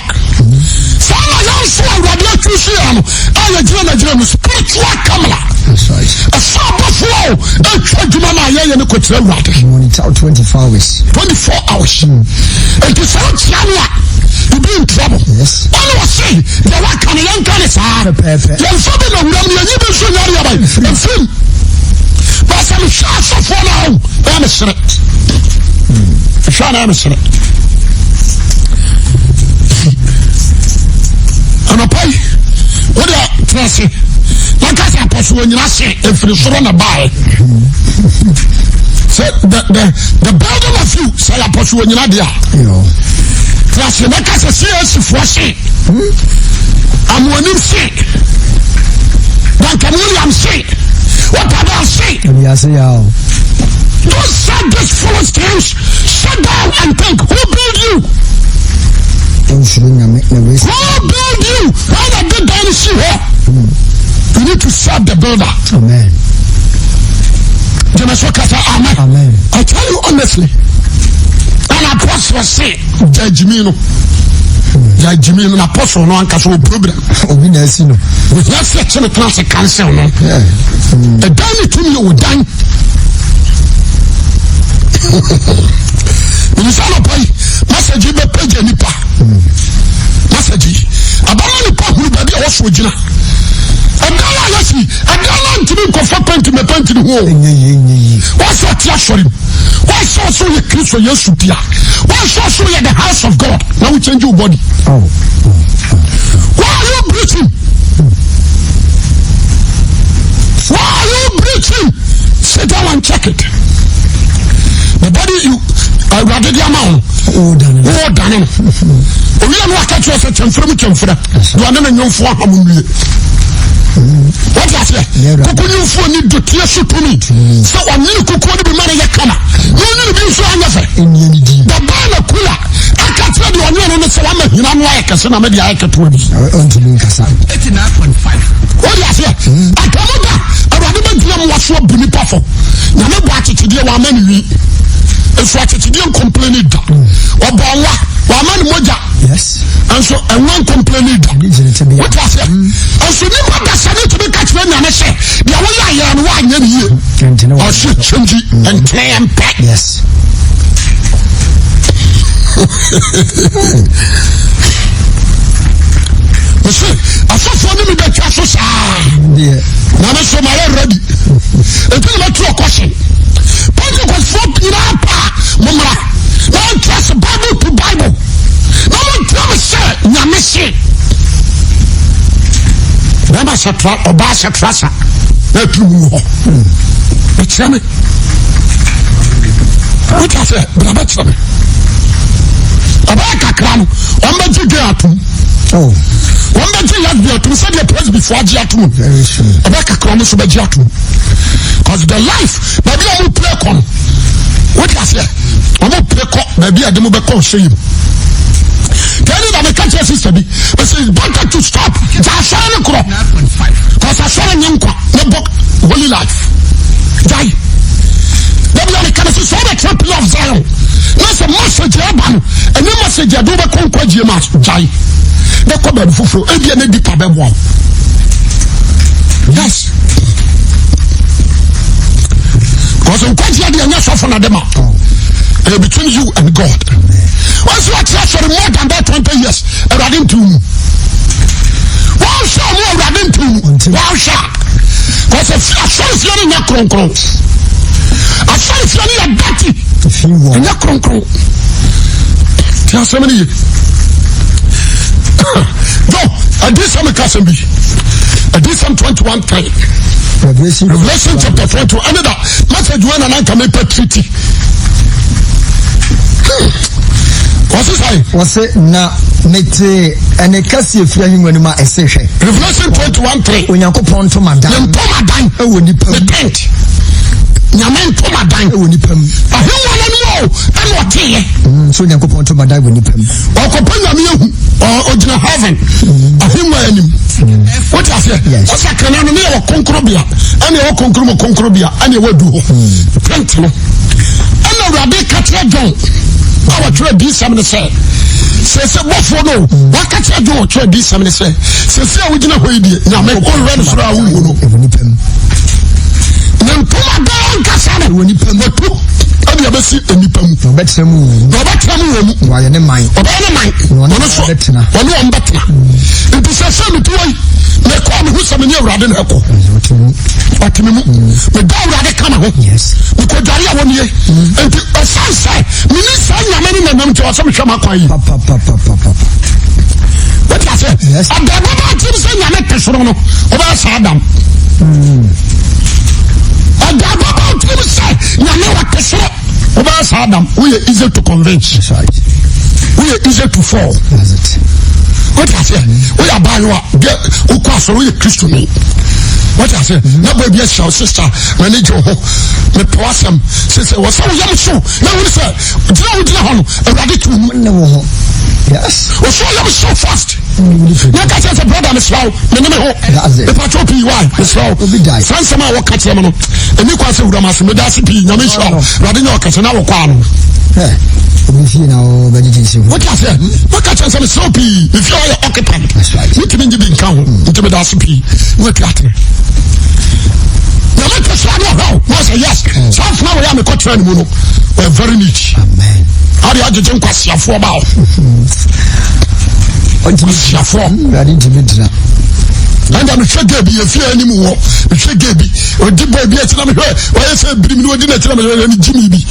Saa na yɛn nso awurade atwi so yɛn no a yɛgyina n'agyina mu spiritual camera. Ɛsɛ abɔfoɔ o ɛtwa adwuma no a yɛyɛ no kɔkyerɛ awurade. Monitor 24 hours. 24 hours. Nti sɛ wokyia no a you be in trouble. Yes. Ɔne ɔse deɛ waka no yɛnka ne saa. Pɛpɛɛpɛ. Yɛmfa bi na wuram no yɛnyi bi nso nyare yɛba mfim. Baasa mehwɛ asɔfoɔ no a o na mesere. Mehwɛ a na mesere. Anɔpa yi wode tena ase na ka sɛ apɔso wɔ nyina se ɛfiri soro na baeɛ. Sɛ the the the building of you sɛ yɛ apɔso wɔ nyina deɛ a tena ase na ka sɛ CAC foɔ se amoanim se Duncan Williams se Otabil se. Don't say this foolish things. Sit down and think who build you. Who build you? Why not did down see her? You need to serve the builder. Amen. Gyeme so kasa amen. Amen. I tell you honestly. An apostle say judge me no. Judge me no apostle no ankasa wɔ problem. Obi na asi no. Ohia sɛ kyene tena se cancel no. Ɛdan ne tumi yɛ ɔdan. Nsa nɔpa yi message yi bɛpagya nipa. Message yi abama nipa hunu baabi a wɔso gyina. Ɛdan a yɛsi ɛdan no ntumi nkɔfa pɛnti mɛ pɛnti ne ho o. Wɔsɛ ɔte asɔre mu. Wɔsɛ ɔsɛ ɔyɛ Kristo Yesu dea. Wɔsɛ ɔsɛ ɔyɛ the house of God. Na wo change your body. Oh. Why are you preaching? Why are you preaching? Sit down and check it. The body you awurade de ama wo. Wo dane no. Owia no aka kyerɛ sɛ kyɛmfrɛ mu kyɛmfrɛ. Deɛ ɔne ne nwomfoɔ aham nwie. Wọ́n ti aseɛ. Kuku nwomfoɔ ni doteɛ so tumi. Sɛ ɔnwene kukuo no bi ma no yɛ kama. Na ɔnwene bi nso anyɛ fɛ. Bɛbaa na kula. Aka kyerɛ deɛ ɔnwene no no sɛ wama hina no ayɛ kɛse na mede ayɛ ketewa bi. Ɔntumi nkasa. 89.5. Wọ́n aseɛ. Atamu da awurade bɛgyina mu waso abu nipa fɔ. Nyame bɔ akyekyedeɛ wama no wi. Nso akyekyedeɛ nkɔmpleni da. Ɔbɔ nwa wama no mogya. Yes. Nso ɛnwa nkɔmpleni da. Wọ́n aseɛ. Nso nipa dasa ne tumi ka kyerɛ nyame sɛ deɛ woyɛ ayɛ no woanyɛ ne yie. Ɔhyɛ kyɛngyi ntene yɛn pɛ. Yes. Mese asɔfoɔ ne me bɛtwa so saa na me so mayɛ ready ɛti na mɛtu ɔkɔhye Pentecostfoɔ nyinaa paa mommra na wɔntra se Bible to Bible na montra me sɛ nyame se bɛma hyɛ tra ɔbaa hyɛ tra sa na aturu mu hɔ ɛkyerɛ me wote aseɛ bra bɛkyerɛ me ɔbɛyɛ kakra no ɔmbɛgye gay atom oh. ɔmbɛgye lesbi atom sɛdeɛ presbyfoɔ agye atom ɔbɛyɛ kakra ɔmo nso bɛgye atom cause the life baabi a ɔmo pere kɔ no wote aseɛ ɔmo pere kɔ baabi a de mo bɛkɔ ɔhyɛ yi mu tẹ́lẹ̀ na meka kyerɛ sista bi ɛsɛ better to stop gya asɔre no korɔ cause asɔre nye nkwa ne bɔ holy life gyae dabi a meka no sɛ sɛ wobɛtena pillar of Zion na sɛ message ɛba no ɛnyɛ message ɛde wobɛkɔ nkwagyeɛ mu a gyae na kɔ baabi foforɔ ebia ne dipa bɛboa wo yes because nkwagyeɛ deɛ ɛnyɛ sɔfo na de ma ɛyɛ between you and God wɔn nso akyerɛ sɔre more than that 20 years awurade nti mu. wohwɛ a, kɔsɛ fi asɔrefie no nyɛ kronkron. Asɔrefie no yɛ dati. Ɛnyɛ kronkron. Ti asɛm no ye. Yo, adiyisɛm ka asɛm bi. Adiyisɛm 21 3. Revelation, Revelation chapter 21. Ɛne da message wei na nanka mepɛ treaty. Wɔse sɛn? Wɔse na mete ɛne kɛseɛ firi ahengua no mu a ɛse hwɛ. Revelation 21 3. Onyankopɔn ntomadan. Ne ntomadan. Ɛwɔ nipa mu. Ne tent. Nyame ntomadan. Ɛwɔ nipa mu. Ahengua no anim o ɛna ɔteeɛ. Mm, so Onyankopɔn ntomadan wɔ nipa mu. Ɔkɔpɛ Nyame ahu ɔgyina heaven. Mm. Ahengua anim. Mm. Wote aseɛ? Wɔsɛ kana no ne yɛwɔ kronkronbea ɛne ɛwɔ kronkron mu kronkronbea ɛne ɛwɔ adu hɔ. Mm. Tent no. Ɛna Awurade ka kyerɛ John a wɔtwerɛ adiyisɛm no sɛ sɛsɛ bɔfoɔ no waka kyerɛ John ɔtwerɛ adiyisɛm no sɛ sɛsɛ a wogyina hɔ yi deɛ Nyame ɔnhwɛ no soro a wohu no. Ne ntoma daa ankasa no watu ɛde abɛsi nnipa mu. Na ɔbɛtena mu wɔ mu. Na ɔbɛtena mu wɔ mu. Na wayɛ ne man. Ɔbɛyɛ ne man. Na ɔne wɔn bɛtena. Ɔne wɔn bɛtena. Nti sɛsɛ mete hɔ yi mekɔ mehu sɛ mene Awurade na ɛkɔ. Ɔte me mu. Meda Awurade ka me ho. Mekɔdware a wɔnie. Nti ɛsiane sɛ mene saa Nyame no nanam nti ɔsɛ mehwɛ m'akwan yi. Wote aseɛ? Ɛda bɛba akyiri sɛ Nyame te soro no, wobɛyɛ saa Adam. Ɛda bɛba akyiri sɛ Nyame ɔte soro, wobɛyɛ saa Adam. Woyɛ easy to convince. Woyɛ easy to fall. Wote aseɛ? Woyɛ abaayewa, wokɔ asɔre, woyɛ Kristoni. Wote aseɛ? Na baabi ahyia wo sista, m'ani gye wo ho, mepɛ w'asɛm. Sɛ wɔ sɛ woyam so na wone sɛ gyina wo gyina hɔ no awurade to mu ne wo ho. Yes. Ɔsɛ ɔyam so fast. Na ka kyerɛ sɛ brother mesrɛ wo mene me ho. Mepatwɛ pii why mesrɛ wo. Saa nsɛm a wɔka kyerɛ me no ɛni kwa sɛ wura ma se meda ase pii nyame nhyira wo. Awurade nyɛ ɔkɛse na wɔkɔ ano. Obi fie na ɔbɛgyegye nsi ho. Wote aseɛ? Wɔka kyerɛ sɛ mesrɛ wo pii mefie hɔ yɛ occupied. Wotumi ngye bi nka ho nti meda ase pii na watu atene. Nyame te so ano ɔhwɛ wo na ɔsɛ yes. Saa mfena wɔ yɛ a mekɔtena ne mu no were very neat. Amen. Ade agyegye nkwasiafoɔ ba hɔ. Nkwasiafoɔ. Awurade ntumi ntena. Ɛnna mehwɛ gay bi efie anim wɔ mehwɛ gay bi odi bɔ bi akyi na mehwɛ ɔyɛ sɛ birim na odi n'akyi na mehwɛ ɛne gyimi bi.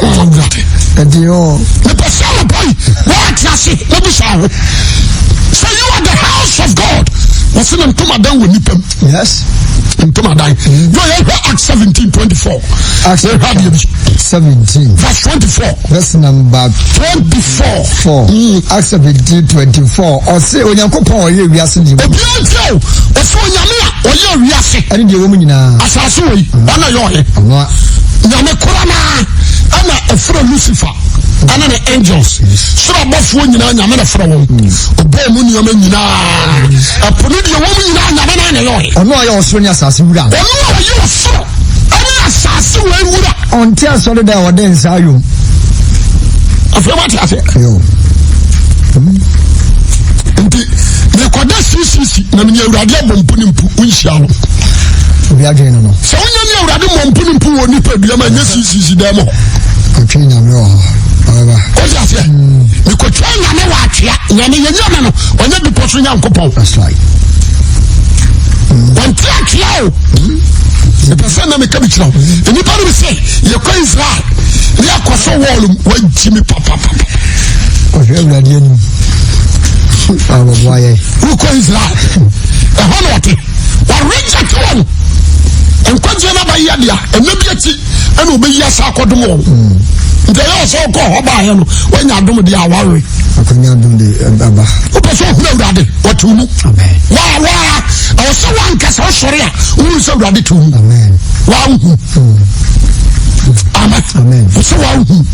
Awurade. Ɛdi hɔ. Mepɛ sɛ anɔpa yi wɔate ase na bisa ho sɛ you are the house of God wɔsi na ntomadan wɔ nipa mu. Yes. Ntomadan. Yóò yɛ hwɛ Acts 17 24. Acts Yɛ hwɛ adeɛ bi. 17. Verse 24. Verse number 24. 4. Acts 17 24. Ɔse Onyankopɔn a ɔyɛ wiase ne mu. Obiara nti o. Ɔse Onyame a ɔyɛ wiase. Ɛne deɛ ɛwɔ mu nyinaa. Asase wɔ yi. Ɔna yɛ ɔyɛ. Ɔno a. Nyame kora naa ɛna ɔfrɛ Lucifer ɛne ne angels. Soro abɔfoɔ nyinaa Nyame na frɛ wɔn. Ɔbɔɔ mu nneɛma nyinaa. Ɛpo ne deɛ ɛwɔ mu nyinaa Nyame naa na ɛyɛ ɔyɛ. Ɔno a ɔyɛ ɔsoro ne asase wura. Ɔno a ɔyɛ ɔsoro ɛne asase wɔ wura. Ɔnte asɔredan a wɔde nsa ayɔ mu. Afei wate ase. Nti mekɔda CCC na mene Awurade abɔ mpu ne mpu wonhyia no. Obi adwene no no. Sɛ wonya ne Awurade mmɔ mpu ne mpu wɔ nipa dua ma ɛnyɛ CCC dɛm hɔ. Ɔtwe nyame wɔ hɔ. Ɔbɛba. Wote aseɛ? Mekɔtwa nyame wɔ atwea. Nyame yɛ nyame no ɔnyɛ bepɔ so Nyankopɔn. That's right. Ɔnte atwea o. Mepɛ sɛ na meka bi kyerɛ wo. Nnipa no bi sɛ yɛkɔ Israel ne yɛkɔ so wɔɔlo mu wagyi me papapapa. Ɔhwɛ Awurade anim. Awɔboa yɛ. Wokɔ Israel ɛhɔ na ɔte. Wɔreject wɔn. Nkwagyeɛ no abayɛ dea ɛnɛ bi akyi ɛna ɔbɛyi asa akɔdom wɔn nti ɛyɛ ɔsɛ ɔkɔ hɔ baayɛ no wanya adom deɛ awawe akɔnya adom de aba wopɛ sɛ ɔhunu awurade ɔte mu waa waa ɛwɔ sɛ wankasa wosɔre a wohunu sɛ awurade te mu waa wohu amen wɔsɛ waa wohu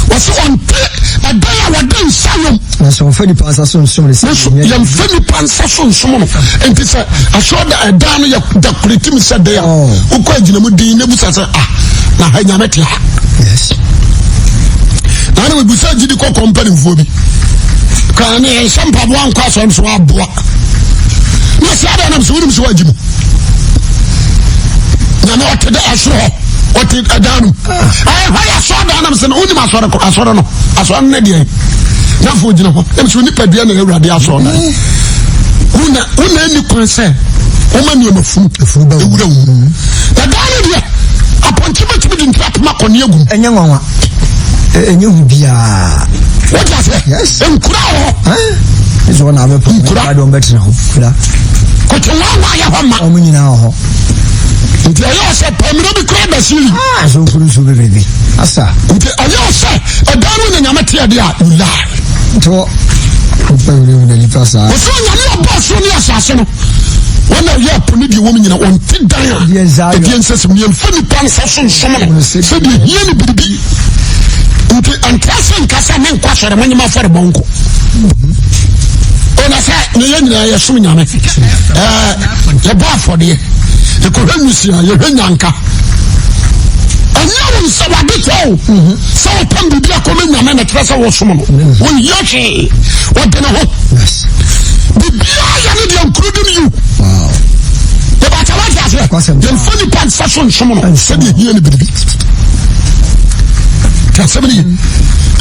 wɔsɛ ɔnte ɛdan a wɔde nsa yom Nanso wɔmfa nipa nsa so nsom no sɛ Nanso yɛmfa nipa nsa so nsom no. Nti sɛ asɔre da ɛdan no yɛ decorate mu sɛ dɛn a, oh. wokɔ agyina mu din na busa sɛ ah na ha nyame te ha. Yes. Na na mebusa gyidi kɔkɔ mpanimfoɔ bi. Kan ne yɛnhyɛ mpaboa nkɔ asɔre so aboa. Na sɛ adɛn nam sɛ wonim sɛ woagye mu. Nyame ɔte dɛ ɛsoro hɔ ɔte ɛdan no mu. Ɛhɔ yɛ asɔre dan nam sɛ no wonim asɔre asɔre no asɔre no ne deɛ. N'afɔ gyina hɔ ɛm sɛ nipadua na awurade asɔre dan. Wona wona ani kwan sɛ wɔma nneɛma funu ewura wo mu. Na daa no deɛ apɔnkye bɛtumi de ntira poma kɔne agu mu. Ɛnyɛ nwanwa. Ɛnyɛ hu biara. Wọ́n ti ase. Yes. Nkura wɔ hɔ. Ɛsɛ wɔn na abɛpɔ. Nkura. Nkura de wɔn bɛtena hɔ. Nkura. Kòtò wɔn a wɔayɛ hɔ ma. Wɔn nyinaa wɔ hɔ. Nti ɛyɛ ɔsɛ pɛmina bi kura da sili. Ah, so nkuru nsuo bebrebe. Asa. Nti ɛyɛ ɔsɛ ɛdan no na nyame teɛ de a you lie. Nti wɔ nipa wuli wuli nipa saa. Ɔsɛ onyame ɔbɔ ɔsoro ne asase no. Wɔn na ɔyɛ ɛpo ne deɛ wɔm nyina wɔnte dan a ɛdeɛ nsɛ sɛ yɛmfa nipa nsa so nsom no sɛdeɛ hia ne biribi. Nti ɛntra sɛ nka sɛ menkɔ asɔre monyem afɔre bɔ nko. Ɔna sɛ ne yɛ nyinaa yɛsom nyame. Yɛbɔ afɔdeɛ yɛkɔhwɛ nwisia yɛhwɛ nyanka. Ɛnyɛ wo nsɛ wade tɔ o. Sɛ wɔpam biribi akɔma nyame na kyerɛ sɛ wɔsom no. Wɔnhia hwee. Wɔde ne ho. Biribiara yɛ ne deɛ including you. Yɛbɛkyɛ wate aseɛ. Yɛmfa nipa nsa so nsom no sɛdeɛ hia ne biribi. Te asɛm no ye.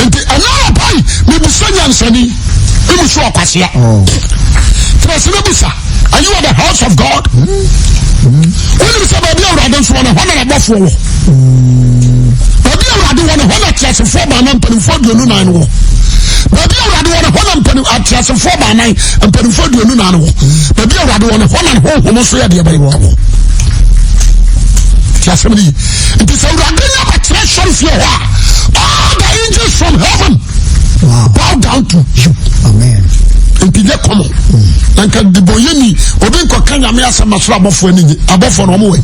Nti ɛna anɔpa yi mebisa nyansani memu so ɔkwasea. Tena se na bisa. Are you at the house of God? Wonim sɛ baabi awurade nso wɔ no hɔ na n'abɔfoɔ wɔ. Baabi awurade wɔ no hɔ na ateasefoɔ baanan mpanimfoɔ 24 wɔ. Baabi awurade wɔ no hɔ na mpanim ateasefoɔ baanan mpanimfoɔ 24 wɔ. Baabi awurade wɔ no hɔ na ne honhom nso yɛ deɛ bɛyɛ wɔ. Te asɛm no yi. Nti sɛ awurade nya bɛtena sɔre fie hɔ a, all the angels from heaven Wow. bow down to you. Amen. Nti nyɛ kɔmɔ. Na nka dibɔnyɛni obi nkɔka nyame asɛm ma soro abɔfoɔ ani nye. Abɔfoɔ no ɔmo wɔ.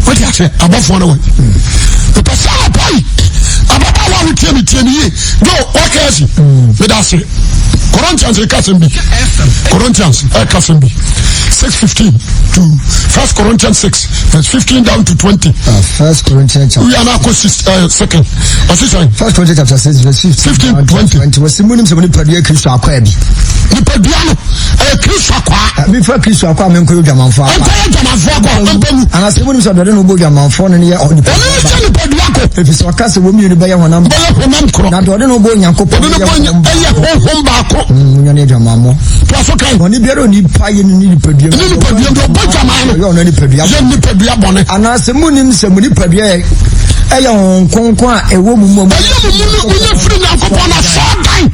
Wote aseɛ abɔfoɔ no wɔ. Mepɛ sɛ anɔpa yi ababaawa a wotie me tie me yie. Do waka asi. Meda ase. Corinthians ɛka asɛm bi. Corinthians ɛka asɛm bi. 6:15 to First Corinthians 6 verse 15 down to 20. First Corinthians chapter. We are now six, second. Ɔsi sɛn. First Corinthians chapter 6 verse 15. 15 20. 20. Wɔsi mu nim sɛ mo nipadua Kristo akwaa bi. Nipadua no ɛyɛ Kristo akwaa. Mi fa Kristo akwaa mi nkɔyɛ odwamanfo akwaa. Nkɔyɛ odwamanfo akwaa mpɛ mu. Anase mu nim sɛ ɔdɔde no bɔ odwamanfo no ne yɛ onipadua. Ɔno ne sɛ nipadua ko. Efisɛ ɔka sɛ wɔn mmienu bɛyɛ honam. Bɛyɛ honam korɔ. Na deɛ ɔde no bɔ Onyankopɔn no yɛ honhom baako. Munya ne adwamammɔ. Toa so kan. Bɔne biara onipa yɛ ne nipadua. Ne nipadua deɛ ɔbɔ dwaman no. Ɔyɛ ɔno nipadua. Yɛ nipadua bɔne. Anaasɛ munim sɛ mo nipadua yɛ ɛyɛ honhom kronkron a ɛwɔ mo mu. Ɛyɛ mo mu no wonya firi Nyankopɔn na sɔɔdan.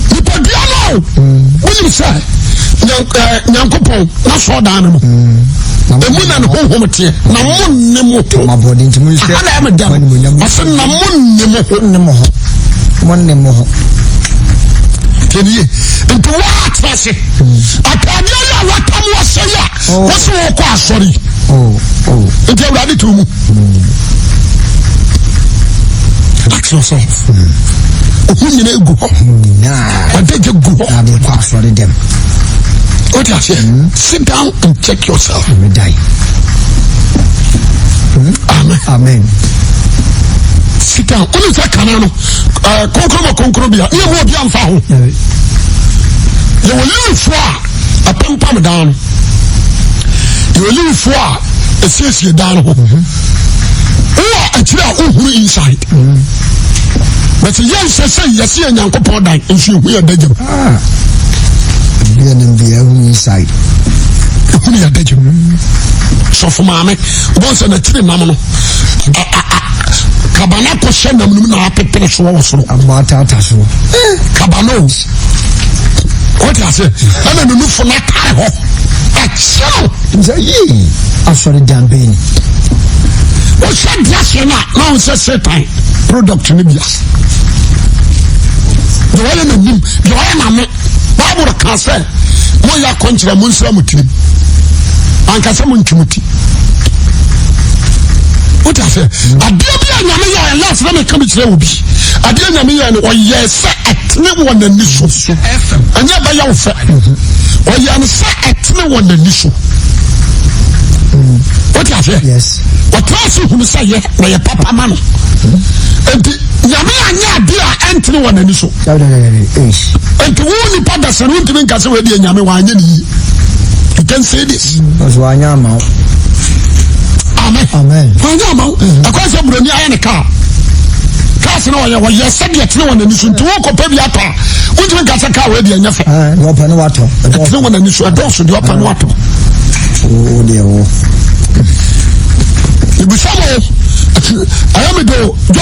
Nipadua no wonim sɛ Nyankopɔn na sɔɔdan no mu. Emu na ne honhom teɛ na mo nne mo ho. Aha na ɛmɛ dɛm. Ɔsɛ na mo nne mo ho. Nne mo ho. Mo nne mo ho. Tiɛnie nti wɔatena ase. Ataadeɛ yi a wɔatam wɔhyɛ yi a Oh. Wɔsi wɔkɔ asɔre. Oh, oh. Nti awurade tu mu. Ask yourself. Ohun nyina egu hɔ. Ɔdegye gu hɔ. Na de kɔ asɔre dɛm. O ti aseɛ. Sit down and check yourself. Amen. Amen. Sit down. Wọ́n ní sẹ́ kànáà no, kónkóró ma kónkóró bia, ní emu obi anfa ho. Yẹ wọ Lewifoɔ a. Ɛpempam dan no. Yɛwɔ Lewifoɔ a ɛsiesie dan no ho. Wowɔ akyiri a wohuru inside. But yɛn sɛ sɛ yɛsi yɛ Nyankopɔn dan nso ehu yɛ dagyam. Ah. Bia ne bia ehu inside. Ehu yɛ dagyam. Sɔfo maame, wɔn sɛ n'akyiri nam no. Kabana kɔhyɛ nam no mu na apepere soɔ wɔ soro. Abɔ ataata soɔ. Kabana o. Wote ase? Ɛna ne nufo no atare hɔ. Ɛkyerɛw. Sɛ yii asɔre dan bɛn ni. Wohyɛ dressing no a na wo sɛ Satan product no bia. Deɛ ɔyɛ n'anim, deɛ ɔyɛ n'ano. Bible ka sɛ moyɛ akɔnkyerɛ mo nsira mo tirim. Anka sɛ montwe mo ti. Wote ase? Adeɛ bi a Nyame yɛ ɔyɛ last na meka bi kyerɛ obi. Adeɛ Nyame yɛ no ɔyɛ sɛ ɛtene wɔ n'ani so. Ɛnyɛ ɛbɛyɛ wo fɛ. Ɔyɛ no sɛ ɛtene wɔ n'ani so. Wote aseɛ? Ɔtena ase hunu sɛ yɛ na yɛ papa ma no. Nti Nyame anyɛ adeɛ a ɛntene wɔ n'ani so. Nti wo nipa dasa no wontumi nka sɛ wei deɛ Nyame wanyɛ ne yie. You can say this. Ɔsɛ wanyɛ ama wo. Amen. Amen. Wanyɛ ama wo. Ɛkwan sɛ buroni ayɛ ne kaa. Kaa Cars no ɔyɛ wɔyɛ sɛdeɛ tene wɔn ani so nti wokɔpɛ bi atɔ a wontumi nka sɛ kaa wei deɛ ɛnyɛ fɛ. Deɛ ɔpɛ no watɔ. Ɛtene wɔn ani so ɛdɔɔso deɛ ɔpɛ no watɔ. Wo deɛ wo. Ebisa mo ɛyɛ mi do jo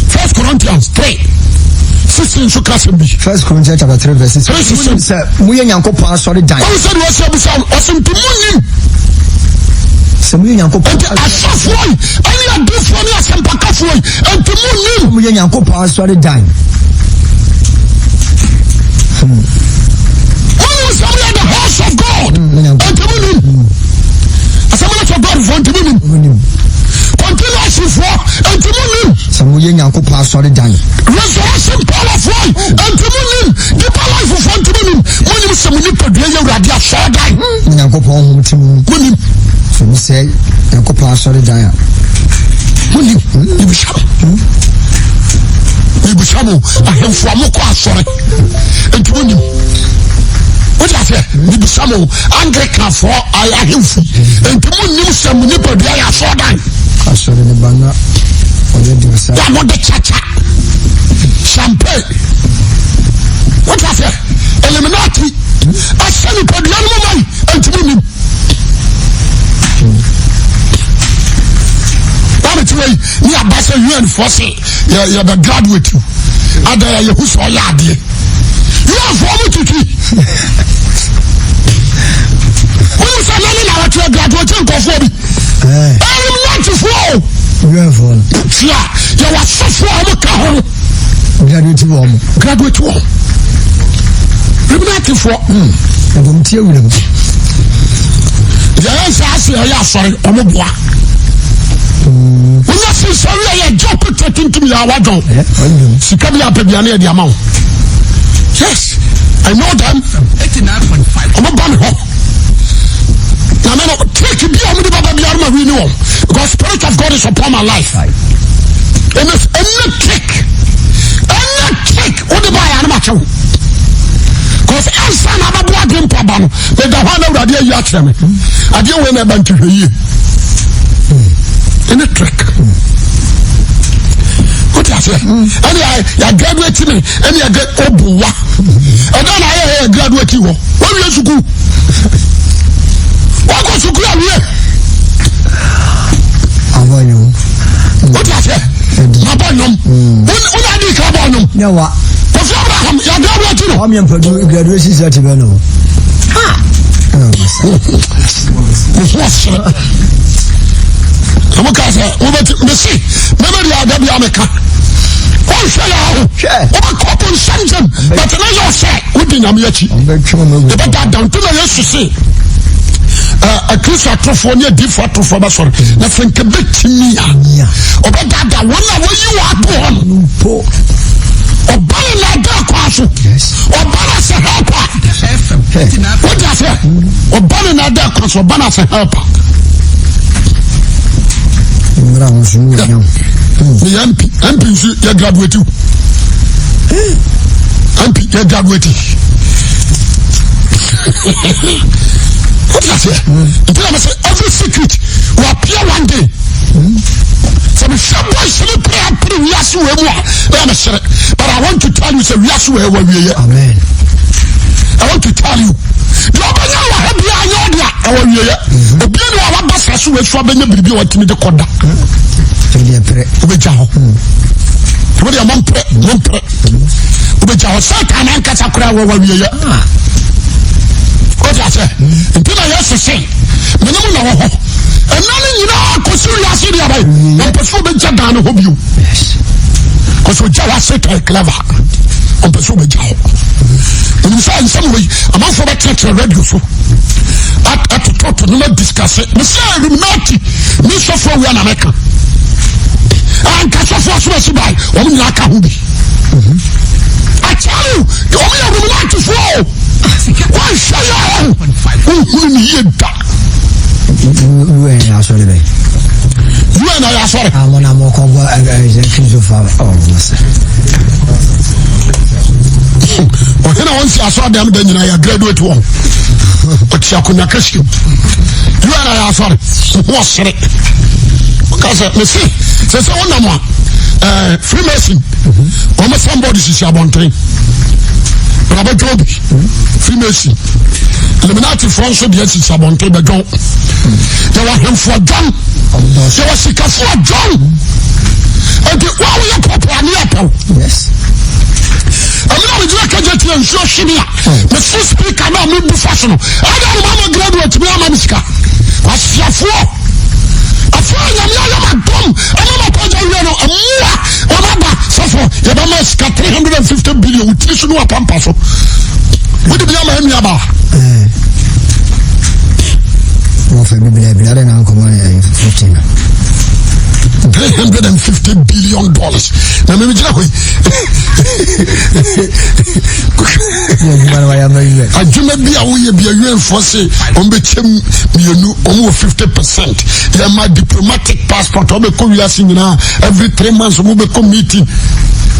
First Corinthians 3:16 nso ka sɛm bi. First Corinthians chapter 3 verse 16. 3:16. Sɛ moyɛ Nyankopɔn asɔredan. Wɔn sɛ deɛ ɔsɛ ebisa ɔsɛ nti mo nim. Sɛ moyɛ Nyankopɔn. Nti asɔfoɔ yi ɛne adiifoɔ ne asɛmpakafoɔ yi nti mo nim. Moyɛ Nyankopɔn asɔredan. Wɔn sɛ moyɛ the house of God. Nti mo nim. Assemblies of God foɔ nti mo nim. Continuous foɔ nti mo nim. Sɛ moyɛ Nyankopɔn asɔredan. Resurrection power foɔ nti mo nim. Deeper life foɔ nti mo nim. Mo nim sɛ mo nipadua yɛ Awurade asɔredan. Ne Nyankopɔn honhom te mo mu. Mo nim. Sɛ mo sɛ Nyankopɔn asɔredan a. Mo nim. Mebisa mo. Mebisa mo ahemfo a mokɔ asɔre nti mo nim. Wode aseɛ mebisa mo Anglicanfoɔ ahemfo nti mo nim sɛ mo nipadua yɛ asɔredan. Asɔre ne ba na ɔyɛ de ɔsa. Yà mo de kyakya champagne. Wode aseɛ Illuminati ahyɛ nipadua no mu man nti mo nim. Wọ́n ti wọ́n yi ní aba sɛ UN fọ́ sɛ yɛ yɛ bɛ graduate o ada yɛ yɛ hu sɛ ɔyɛ adeɛ UN fọ́ ɔmo tutu wọ́n sɛ nani na wɔtwe graduate nkɔfoɔ bi Illuminati foɔ o UN fọ́ no tia yɛ wɔ asɔfoɔ a wɔn ka ho. Graduate wɔn. Graduate wɔn. Illuminati foɔ. Ɛdɔm tie wura mu. Yɛyɛ sɛ ase yɛyɛ asɔre ɔmo boa. Wonya sensɛre a yɛgye picture tuntum yɛ awadwɔn. Sika bi apɛ bia ne yɛde ama wo. Yes, I know them. Ɔmo ba me hɔ. Na me no trick bi a ɔmo de baba biara ma wi ne wɔn because spirit of God is upon my life. Ɛnɛ ɛnɛ trick ɛnɛ trick wode ba yɛ anam akyɛw. Because ansa na abɛboa ade mpa ba no meda hɔ a na awurade ayi akyerɛ me adeɛ wei na ɛba nti hwɛ yie ɛne trick wote aseɛ ɛne yɛ graduate me ɛne yɛde ɔbowa ɛdɛ na ayɛ yɛ graduate hɔ wawie sukuu wakɔ sukuu awie abɔ nnwom wote aseɛ mabɔ nnwom wona adi ka bɔ nnwom Kofi Abraham yɛ graduate no. Wọ́n mi mpadu graduation cert bẹ́ẹ̀ nọ. Kofi ọ̀sẹ̀. Ọmọ ká sẹ, wọ́n bẹ ti mèsì, mẹ́mẹ́ di àdá bí amẹ́ka. Wọ́n hwẹ́ yà áhù. Wọ́n bẹ kọ́ bọ̀ nsẹ́msẹ́m. Bàtà náà yẹ ọ̀sẹ̀, wọ́n di nyàmú yẹ akyi. Yẹ bẹ da dantí na Yesu sè. Akristo atorofoɔ ne adiifoɔ atorofoɔ bɛsɔre na sɛ nka bɛtumi a ɔbɛdaadaa wɔn a wɔyi wɔn ato hɔ no ɔba ne naadaa kwan so ɔba no sɛ helper wode aseɛ ɔba ne naadaa kwan so ɔba no sɛ helper meyɛ mp mp nso yɛ graduate mp yɛ graduate What you say? Nti na sɛ every secret will appear one day. Sɛ mehwɛ boys ne pere apere wiase wɔ mu a na mesere. But I want to tell you sɛ wiase wɔ ɛwɔ wieɛ. Amen. I want to tell you. Deɛ ɔbɛnya wɔ ha biara nyɛ ɔde a ɛwɔ wieɛ. Obi ne wa waba saa so wɔ asu abɛnya biribi a watumi de kɔda. Wobɛgya hɔ. Wode mompere mompere. Wobɛgya hɔ. Satan ankasa koraa wɔ wɔ wieɛ. Wode aseɛ nti na Yesu se mene mu na wɔ hɔ ɛna no nyinaa kɔsi wiase deɛ abae ɔmpɛ sɛ wobɛgya dan no hɔ bio kɔsɛ ɔgya hɔ Satan clever ɔmpɛ sɛ wobɛgya hɔ menim sɛ nsɛm wei amanfoɔ bɛkyerɛkyerɛ radio so atototo no ma discuss mesɛ Illuminati me sɔfoɔ wei ana mɛka anka sɔfoɔ so asi bae wɔn nyinaa ka ho bi I tell you, wɔn yɛ Illuminatifoɔ o. Wɔnhwɛ yɛ o. Wohunu ne yie da. UN yɛ asɔre bɛ. UN yɛ asɔre. Àwọn náà mọ̀ kọ́ bọ́ ẹ ẹ Christopher ọ̀ mọ̀sẹ̀. Ɔhene a wɔnsi asɔre dɛm da nyinaa yɛ graduate wɔn. Ɔte akonnwa kɛseɛ mu. UN yɛ asɔre. Ho ɔsere. Ɔka sɛ mese sɛ sɛ wonam a. Ɛɛ Freemason wɔn sanbɔɔd sisi abɔnten bɛdwɔn bi Freemason Illuminati foɔ nso deɛ sisi abɔnten bɛdwɔn yɛwɔ ahemfoɔ dwɔn yɛwɔ sikafoɔ dwɔn nti wɔn a wɔyɛ pɔpɔ ani apɛw ɛmi na megyina kagya tia nsuo hwe mi a meso speaker na mebu fa so no ɛda no mama graduate mi ama me sika kwasiafoɔ. Afei nyame ayɛ ma dɔm ɛma ma pagya wie no mmoa wɔn aba sɔfo yɛbɛma sika 350 billion wo tiri so ne wapampa so wode bi ama anua ba wɔfɛ biblia de na nkɔmɔ ne 15 no 350 billion dollars na meme gyina hɔ yi Adwuma bi a woyɛ bi a UNfoɔ se wɔn bɛkyɛ mmienu wɔn wɔ 50 percent yɛma diplomatic passport wɔn bɛkɔ wiase nyinaa every 3 months wɔn bɛkɔ meeting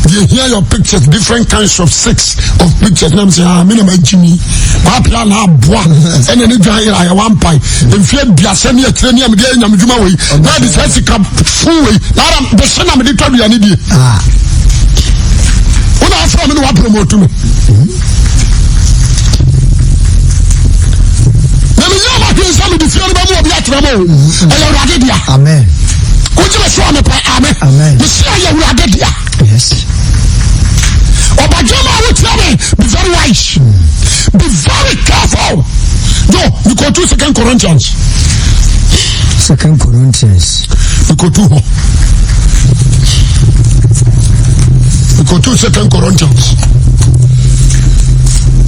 deɛ hia your pictures, different kinds of six of pictures. Na sɛ ah me na ma gyi mi wapia na aboa ɛna ne dwan yɛrɛ ayɛ wampan mfie aduasa ne akyire ne amede ayɛ nyamedwuma wei na ade saa sika fun wei na ara bɛhyɛ na mede tɔ aduane die. Ah. Wona afra me ne wapromote me na menya ma hwee sɛ mede fie no bɛmu obi atena ma o ɛyɛ awurade dea. Wogye me so a mepɛ amen. Mese ɛyɛ awurade dea. Ɔbadwama a wotia me, be very wise, be very careful. Yo, mekɔtu Second Corinthians. Second Corinthians. Mekɔtu hɔ. Mekɔtu Second Corinthians.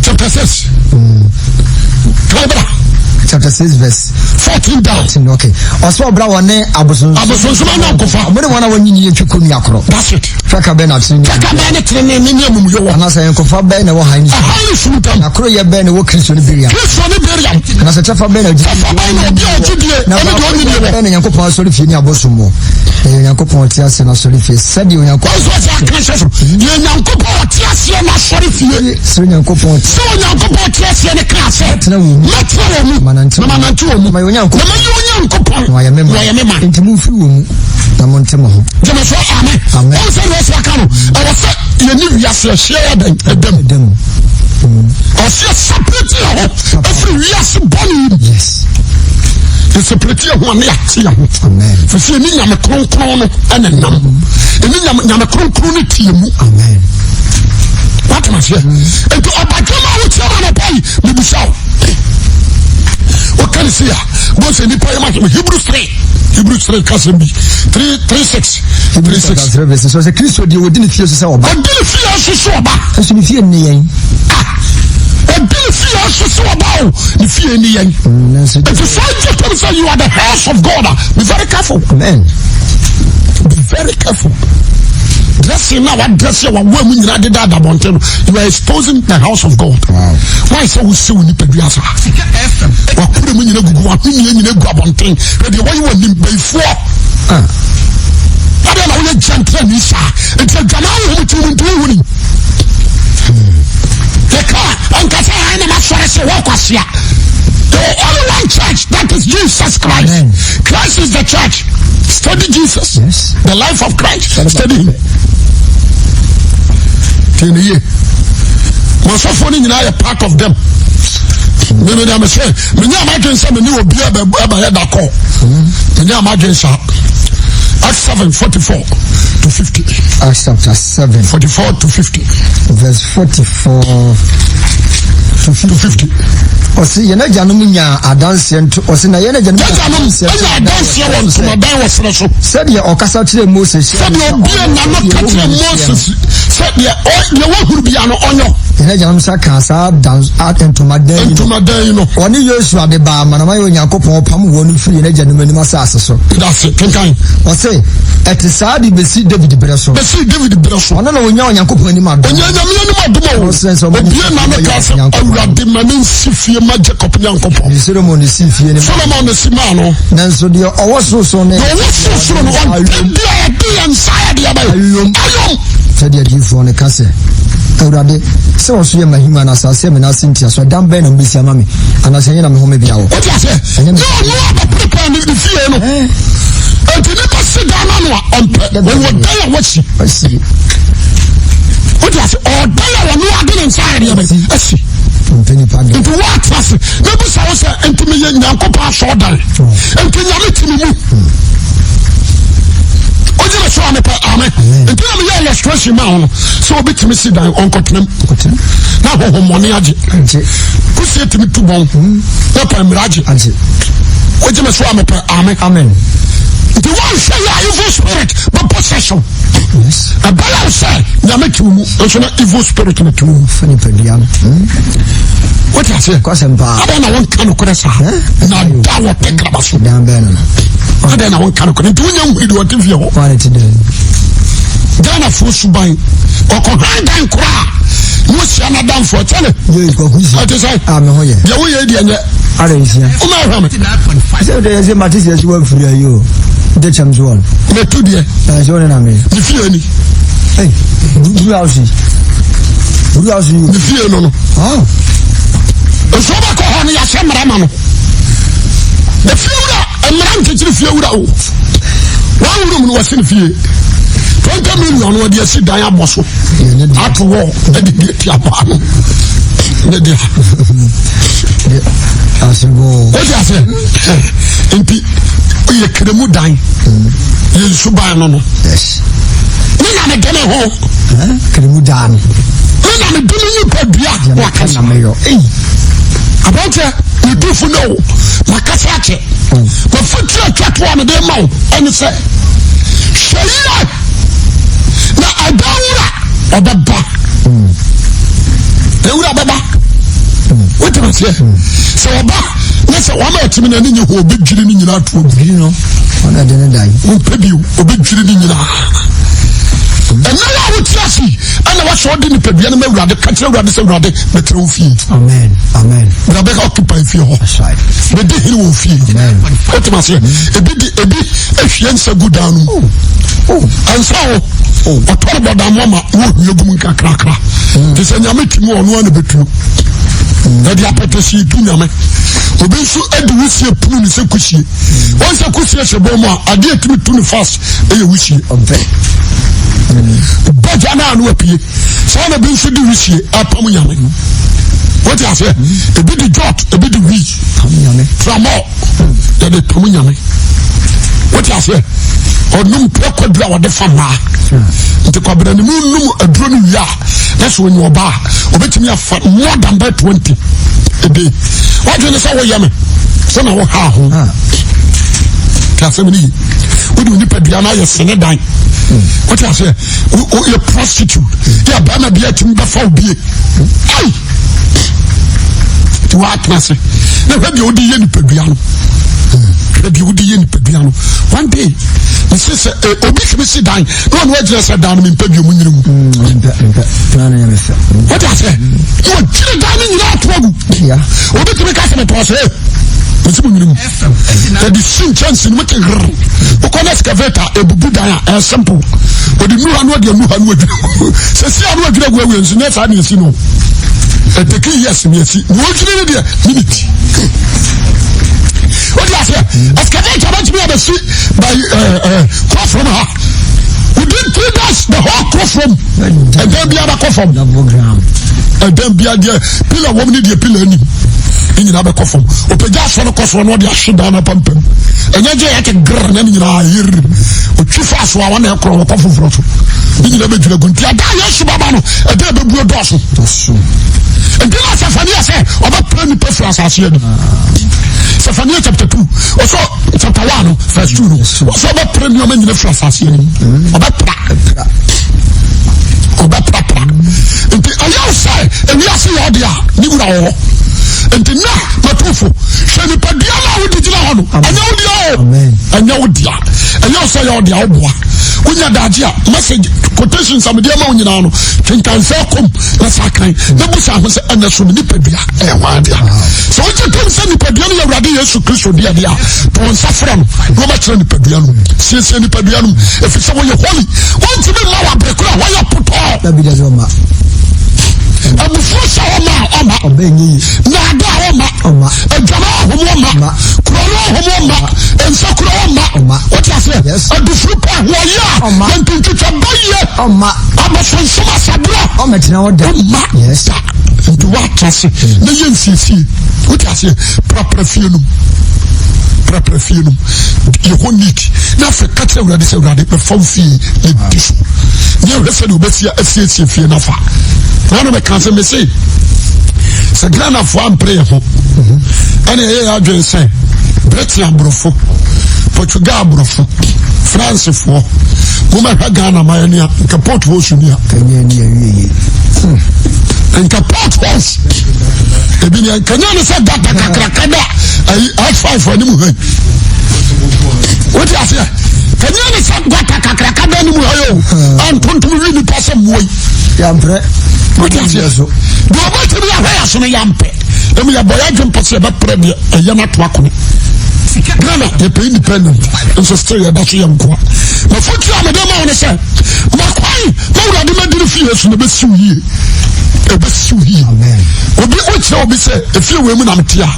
Chapter 6. Mm. Chapter 6 verse 14 down. 14, okay. Ɔsɛ ɔbra wɔ ne abosonsom. Abosonsom anyɔnkofa. Ɔmo ne wɔn a wɔnyi ni etwi kɔ nua korɔ. That's it. Twaka bɛn na tene ne. Twaka bɛn ne tene ne ne amumuyɛ wɔ. Anaasɛ ayɔnkofa bɛn na ɛwɔ hann ne sum. Hann ne sum ntam. Na koroyɛ bɛn na ɛwɔ Kristo ne Belial. Kristo ne Belial. Anaasɛ kyɛfa bɛn na gyidie. Kyɛfa bɛn na obi a ɔgye die ɛne deɛ ɔnni die wɔ. Bɛn na Nyankopɔn asɔrefie ne abosom wɔ. Ɛyɛ Onyankopɔn ɔte aseɛ no asɔrefie sɛdeɛ Onyankopɔn. Wɔn nso ɔsɛ aka hyɛ so. Deɛ Onyankopɔn ɔte aseɛ no asɔrefie. Sɛ Onyankopɔn ɔte. Sɛ Onyankopɔn ɔte aseɛ no kaa sɛ. Mɛtena wɔn mu. Mɛtena wɔn mu. Na manante wɔn mu. Na mayɛ Onyankopɔn. Na mayɛ Onyankopɔn. Na wɔayɛ me man. Wɔayɛ me man. Enti momfiri wɔn mu na monte mo ho. Gyeme so amen. Amen. Wɔn sɛ deɛ ɔsɛ aka no ɛwɔ sɛ yɛne wiase ahyia yɛ dɛn ɛdam. Ɛdam. Ɔsɛ yɛ separate yɛ ho ɛfiri wiase bɔne yi mu. Yes. Yɛ separate yɛ ho a ne yɛate yɛ ho. Amen. Fisi ɛne nyame kronkron no ɛne nam. Ɛne nyame nyame kronkron no tie mu. Amen. Wate aseɛ? Nti ɔbadwama a wotia ma no pa yi mebisa wo. Woka ne si a bó sɛ nipa yɛ ma hwɛ Hebrews 3 Hebrews 3 kasɛm bi 3 3 6 3 6. Three verse so sɛ Kristo deɛ wɔdi ne fie so sɛ ɔba. Ɔdi ne fie so sɛ ɔba. Nso ne fie nni yɛn. Ah, ɔdi ne fie so sɛ ɔba o, ne fie nni yɛn. Nanso Nti sɛ ɔgye tom sɛ you are the house of God a, be very careful. Amen. Be very careful. Dressing na wadress yɛ wawa mu nyinaa deda adabɔnten no, you are exposing the house of God. Wow. Why sɛ wosi wo nipadua saa? Wakura mu nyina gugu, wahweneɛ nyina gu abɔnten. Hwɛ deɛ wɔyɛ wɔ nim bayifoɔ. Ah. Adɛn na woyɛ gyantrani saa? Nti adwamaa wɔ mu ti mu nti wohu ni. Yɛka ɔnka sɛ ɛn na masɔre sɛ wɔkwasia. There are only one church, that is Jesus Christ. Amen. Christ is the church. Study Jesus. Yes. The life of Christ. Study him. Tie ne yie. Masɔfoɔ no nyinaa yɛ part of them. Mímí ni ame sɛ, menya amadwen sɛ mene obi ɛbɛyɛ da kɔ. Menya amadwen saa. Acts 7, 44 to 50. Acts chapter 7. 44 to 50. Verse 44 to 50. To 50. Ɔsi yɛn agyanom nyaa adanseɛ nto ɔsi na yɛn agyanom nyaa adanseɛ wɔ ntomadan wɔ serɛ so. Sɛdeɛ ɔkasa kyerɛ Mose. Sɛdeɛ obie n'ano ka kyerɛ Moses sɛ deɛ deɛ wahuru bia no ɔnyɔ. Yɛn agyanom nsa kaa saa dan ntomadan yi no. Ntomadan yi no. Ɔne Yosua de baa amanaman a Onyankopɔn pam wɔn firi yɛn agyanom anim asase so. Dase kenkan. Ɔse ɛte saa de besi David berɛ so. Besi David berɛ so. Ɔno na ɔnya Onyankopɔn anim adom. Ɔnya Nyame anim adom o. Ɔsrɛ sɛ ɔma ne Obie n'ano ka sɛ Awurade ma ne nsi fie ma Jacob Nyankopɔn. Ne Solomon ne si fie ne. Solomon ne si maa no. Nanso deɛ ɔwɔ sorosoro ne. Deɛ ɔwɔ sorosoro no ɔde bi a ɔde yɛn nsa ayɛ deɛ bɛyɛ. Ayom. Ayom. Sɛdeɛ adiyifoɔ no ka sɛ, Awurade, sɛ ɔso yɛ m'ahennwa na asase yɛ me nan ase ntiasoɔ, ɛdan bɛn na mobɛsi ama me? Anaasɛ ɛhe na me homebea wɔ? Wote aseɛ? Ɛnyɛ me Na ɔno abɛprepare ne ne fie no. Enti nipa si dan no ano a ɔmpɛ ɔwɔ dan a wasi. Wode ase ɔdan a ɔno ade ne nsa ayɛdeɛ bɛ asi. Nti woate ase na bisa wo sɛ nti meyɛ Nyankopɔn asɔɔdan nti Nyame te me mu. Wogyina so a mepɛ ame. Nti na meyɛ illustration ma wo no sɛ obi tumi si dan ɔnkɔtenam na honhommɔne agye. Kusie tumi tu bɔn na pɛ mmerɛ agye. Wogye me so a mepɛ ame. Amen. Nti wɔnhwɛ yɛ a evil spirit bɛ possession. Ɛbɛyɛ wo sɛ nyame te wo mu nso na evil spirit na te wo mu. Fa nipadua no. Wote aseɛ? Kɔsɛm paa. Adɛn na wonka nokorɛ saa? Na da wɔpɛ kraba so. Dan bɛn no no. Adɛn na wonka nokorɛ? Nti wonya nhuri deɛ ɔte fie hɔ. Wɔn ti dɛn? Ghanafoɔ suban ɔkɔ han dan koraa na wɔhyia n'adamfoɔ kyɛle. Yee kɔkɔ si. Ɛte sɛ. A me ho yɛ. Deɛ woyɛ deɛ nyɛ. Ada nsia. Woma ɛhwɛ me. Sɛ wode yɛ sɛ mate sɛ ɛsi wafiri ayi o. De kyɛm so wɔn. Mɛtu deɛ. Ɛsɛ wo ne na me. Ne fie ni. Hey, blue house yi. Blue house yi. Ne fie no no. Ah. Nso wobɛkɔ hɔ no yɛahyɛ mmara ma no. Efie wura mmara nkyekyere fie wura o. Wɔn wurum no wɔsi ne fie. 20 million wɔde asi dan abɔ so. Ato wɔ ɛde bi ati abɔ ano. Ne deɛ. Wọ́n ti ase nti yɛ kɛrɛmu dan yɛ nsuban no no. Ne na ne dene ho. Kɛrɛmu dan no. Ne na ne dene nipa dua wakasa. Aberanteɛ ne dufo no o makasa akyɛ. Mafotuo atwa to a mede ma wo ɛne sɛ hwɛ yie na ɛda wura ɔbɛba ewura bɛba wote aseɛ sɛ ɔba na sɛ wɔn a ɛtumi na ɛne nye ho ɔbɛdwiri ne nyinaa to obi no ɔna de ne dan wɔmpɛ bio ɔbɛdwiri ne nyinaa ɛnna yɛ a wote ase ɛna wasɔ ɔde nipadua no ma awurade ka kyerɛ awurade sɛ awurade mɛtena wo fie amen amen na bɛka occupy fie hɔ mɛdi hene wɔ fie wote aseɛ ebi di ebi ehwie nsa gu dan no mu ɛnsa hɔ ɔtɔre bɔ dan mu ama wɔhwie gu mu nkakrakra te sɛ nyame ti mu ɔno ana bɛtuo ɛde apɛtɛsi tu nyame obi nso de wusie punu ne sɛ kusie wɔn sɛ kusie hyɛ bɔn mu a adeɛ tumi tu ne fast ɛyɛ wusie bɔgya no ano apue saa na bi nso de wusie apam nyame wote aseɛ ebi de jot ebi de wii tramɔ yɛde pam nyame wote aseɛ ɔnum pɛ kwaduro a wɔde fa mmaa nti kwabena ne mu num aduro no wie a na sɛ ɔnyɛ ɔbaa ɔbɛtumi afa more than bɛ 20 a day wadwene sɛ woyɛ me sɛ na woha ho te asɛm no yi wode onipadua no ayɛ sene dan wote aseɛ woyɛ prostitute yɛ bɛrima bi atumi bɛfa wo bie ai nti woatena ase na hwɛ deɛ wode yɛ nipadua no hwɛ deɛ wode yɛ nipadua no one day mese sɛ eh, obi tumi si dan na ɔno agyina sɛ dan no mempɛ bio mu nyere mu wote aseɛ na ɔgyina dan no nyinaa ato agu obi tumi ka sɛ metɔɔ sɛ mese mu nyere mu yɛde si nkyɛnse no mu te rrr wokɔ no excavator ebubu dan a ɛyɛ simple ɔde nuha no ɔde anuha no adwira sɛ si ano adwira gu awie nso nyɛ saa ne ɛsi no ɛtɛki years ne ɛsi na ɔdwiri no deɛ minute wode aseɛ excavator bɛtumi abɛsi by kɔfrom ha within 3 days the whole kɔfrom ɛdan biara bɛkɔ fam ɛdan biara deɛ pila wɔm ne deɛ pila anim ne nyinaa bɛkɔ fam ɔpɛgya asɔ no kɔ soɔ na ɔde ahye dan no apampam ɛnyɛ gye yɛte grr na ne nyinaa yer ɔtwi fa so a wɔna ɛkorɔ wɔkɔ foforɔ so ne nyinaa bɛdwira gu nti ɛda a Yesu bɛba no ɛda a ɛbɛbuo dɔɔso nti na Sefania sɛ ɔbɛpra nnipa firi asase ani Sefania chapter 2 ɔsɔ chapter 1 no verse 2 no ɔsɔ ɔbɛpra nneɛma nyina firi asase ani ɔbɛpra ɔbɛprapra nti ɛyɛ wo sɛ ewiase yɛ ɔde a ne wura wɔ hɔ nti na matofo hwɛ nipadua no a wode gyina hɔ no ɛnyɛ wo dea o ɛnyɛ wo dea ɛyɛ wo sɛ yɛ ɔde a woboa wonya daagye a message quotations a mede ama wo nyinaa no kenkan sɛ kɔm na saa kan na busa ho sɛ ɛnɛ so me nipadua ɛyɛ hwan dea sɛ wogye tom sɛ nipadua no yɛ awurade yesu kristo dea deɛ a to wo nsa frɛ no na wɔbɛkyerɛ nipadua no siesie nipadua no ɛfiri sɛ wɔyɛ holy wɔntumi mma wɔ abere koro a wɔyɛ potɔɔ. Abufuo hyɛ ɔma a ɔma. Nnaada a ɔma. Adwama ahom ɔma. Korɔno ahom ɔma. Nsakura ɔma. Wote aseɛ? Adufuru pɛ ahoɔyɛ a yɛntwintwitwa bɛyɛ. Abosonsom asaborɔ. Ɔma da. Nti woatra ase na yɛ nsiesie. Wote aseɛ? Prapra fie nom. Prapra fie nom. Yɛ hɔ neat. Na afei ka kyerɛ Awurade sɛ Awurade bɛfa wo fie na di so. Ne ɛhwɛ sɛdeɛ wobɛsi asiesie fie no afa. Na na meka sɛ mese sɛ Ghanafoɔ ampere yɛ ho ɛne ɛyɛ yɛ adwene sɛ Britain aborɔfo, Portugal aborɔfo, Francefoɔ momɛhwɛ Ghana ma yɛne a nka port holes ni a nka port holes ebi ni nka nyɛ ne sɛ data kakraka da ayi S5 anim ha yi wote aseɛ kanyɛ ne sɛ gɔta kakraka da anim ha yi o antontom wi nipa sɛ mmoa yi yampɛ wote aseɛ deɛ ɔbɛtumi ahwɛ yɛ so no yampɛ ɛmu yɛbɔ yɛ adwene pɛ sɛ yɛbɛprɛ deɛ ɛyɛ no ato akone Ghana yɛpɛ independent nso still yɛda so yɛ nkoa mafotu a mede ma wo ne sɛ makwan ma wurade madi no fie so na ɛbɛsiw yie ɛbɛsiw yie obi wokyerɛ obi sɛ efie wei mu na mete a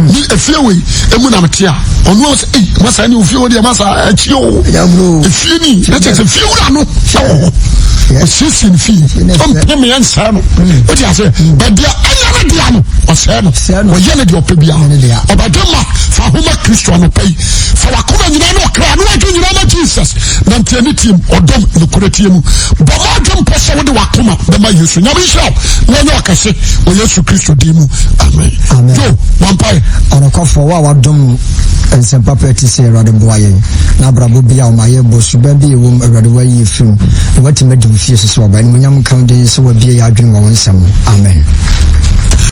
ni efie wei emu na mete a ɔno sɛ ei masa ne ofie wɔ deɛ masa akyi o efie ni na kyerɛ sɛ fie wura no ɛwɔ hɔ ɔsiesie ne fie ɔmpɛ me ɛnsɛɛ no wote ase bɛdeɛ ɛnyɛ no dea no ɔsɛɛ no ɔyɛ ne deɛ ɔpɛ biara ɔbɛdwe ma fa homa Kristo anɔpa yi fa wakoma nyinaa ne ɔkra ne wadwe nyinaa ma Jesus na nteɛ ne tie mu ɔdɔm nokorɛ tie mu bɔ ma adwe mpɔ sɛ wode wakoma bɛma Yesu. Nyame nhyira wo na ɔnyɛ ɔkɛse wɔ Yesu Kristo din mu. Amen. Amen. Joe, bɔ mpae. Ɔnokwafoɔ, wo a wadom nsɛm papa ɛte sɛ Awurade boa yɛn na abrabɔ bi a ɔma yɛ bɔ suban bi ɛwom Awurade wayi efiri mu na watumi adi wo fie so sɛ ɔba. Animuonyam nka wo din sɛ wabie yɛ adwene wɔ wo nsɛm ho. Amen.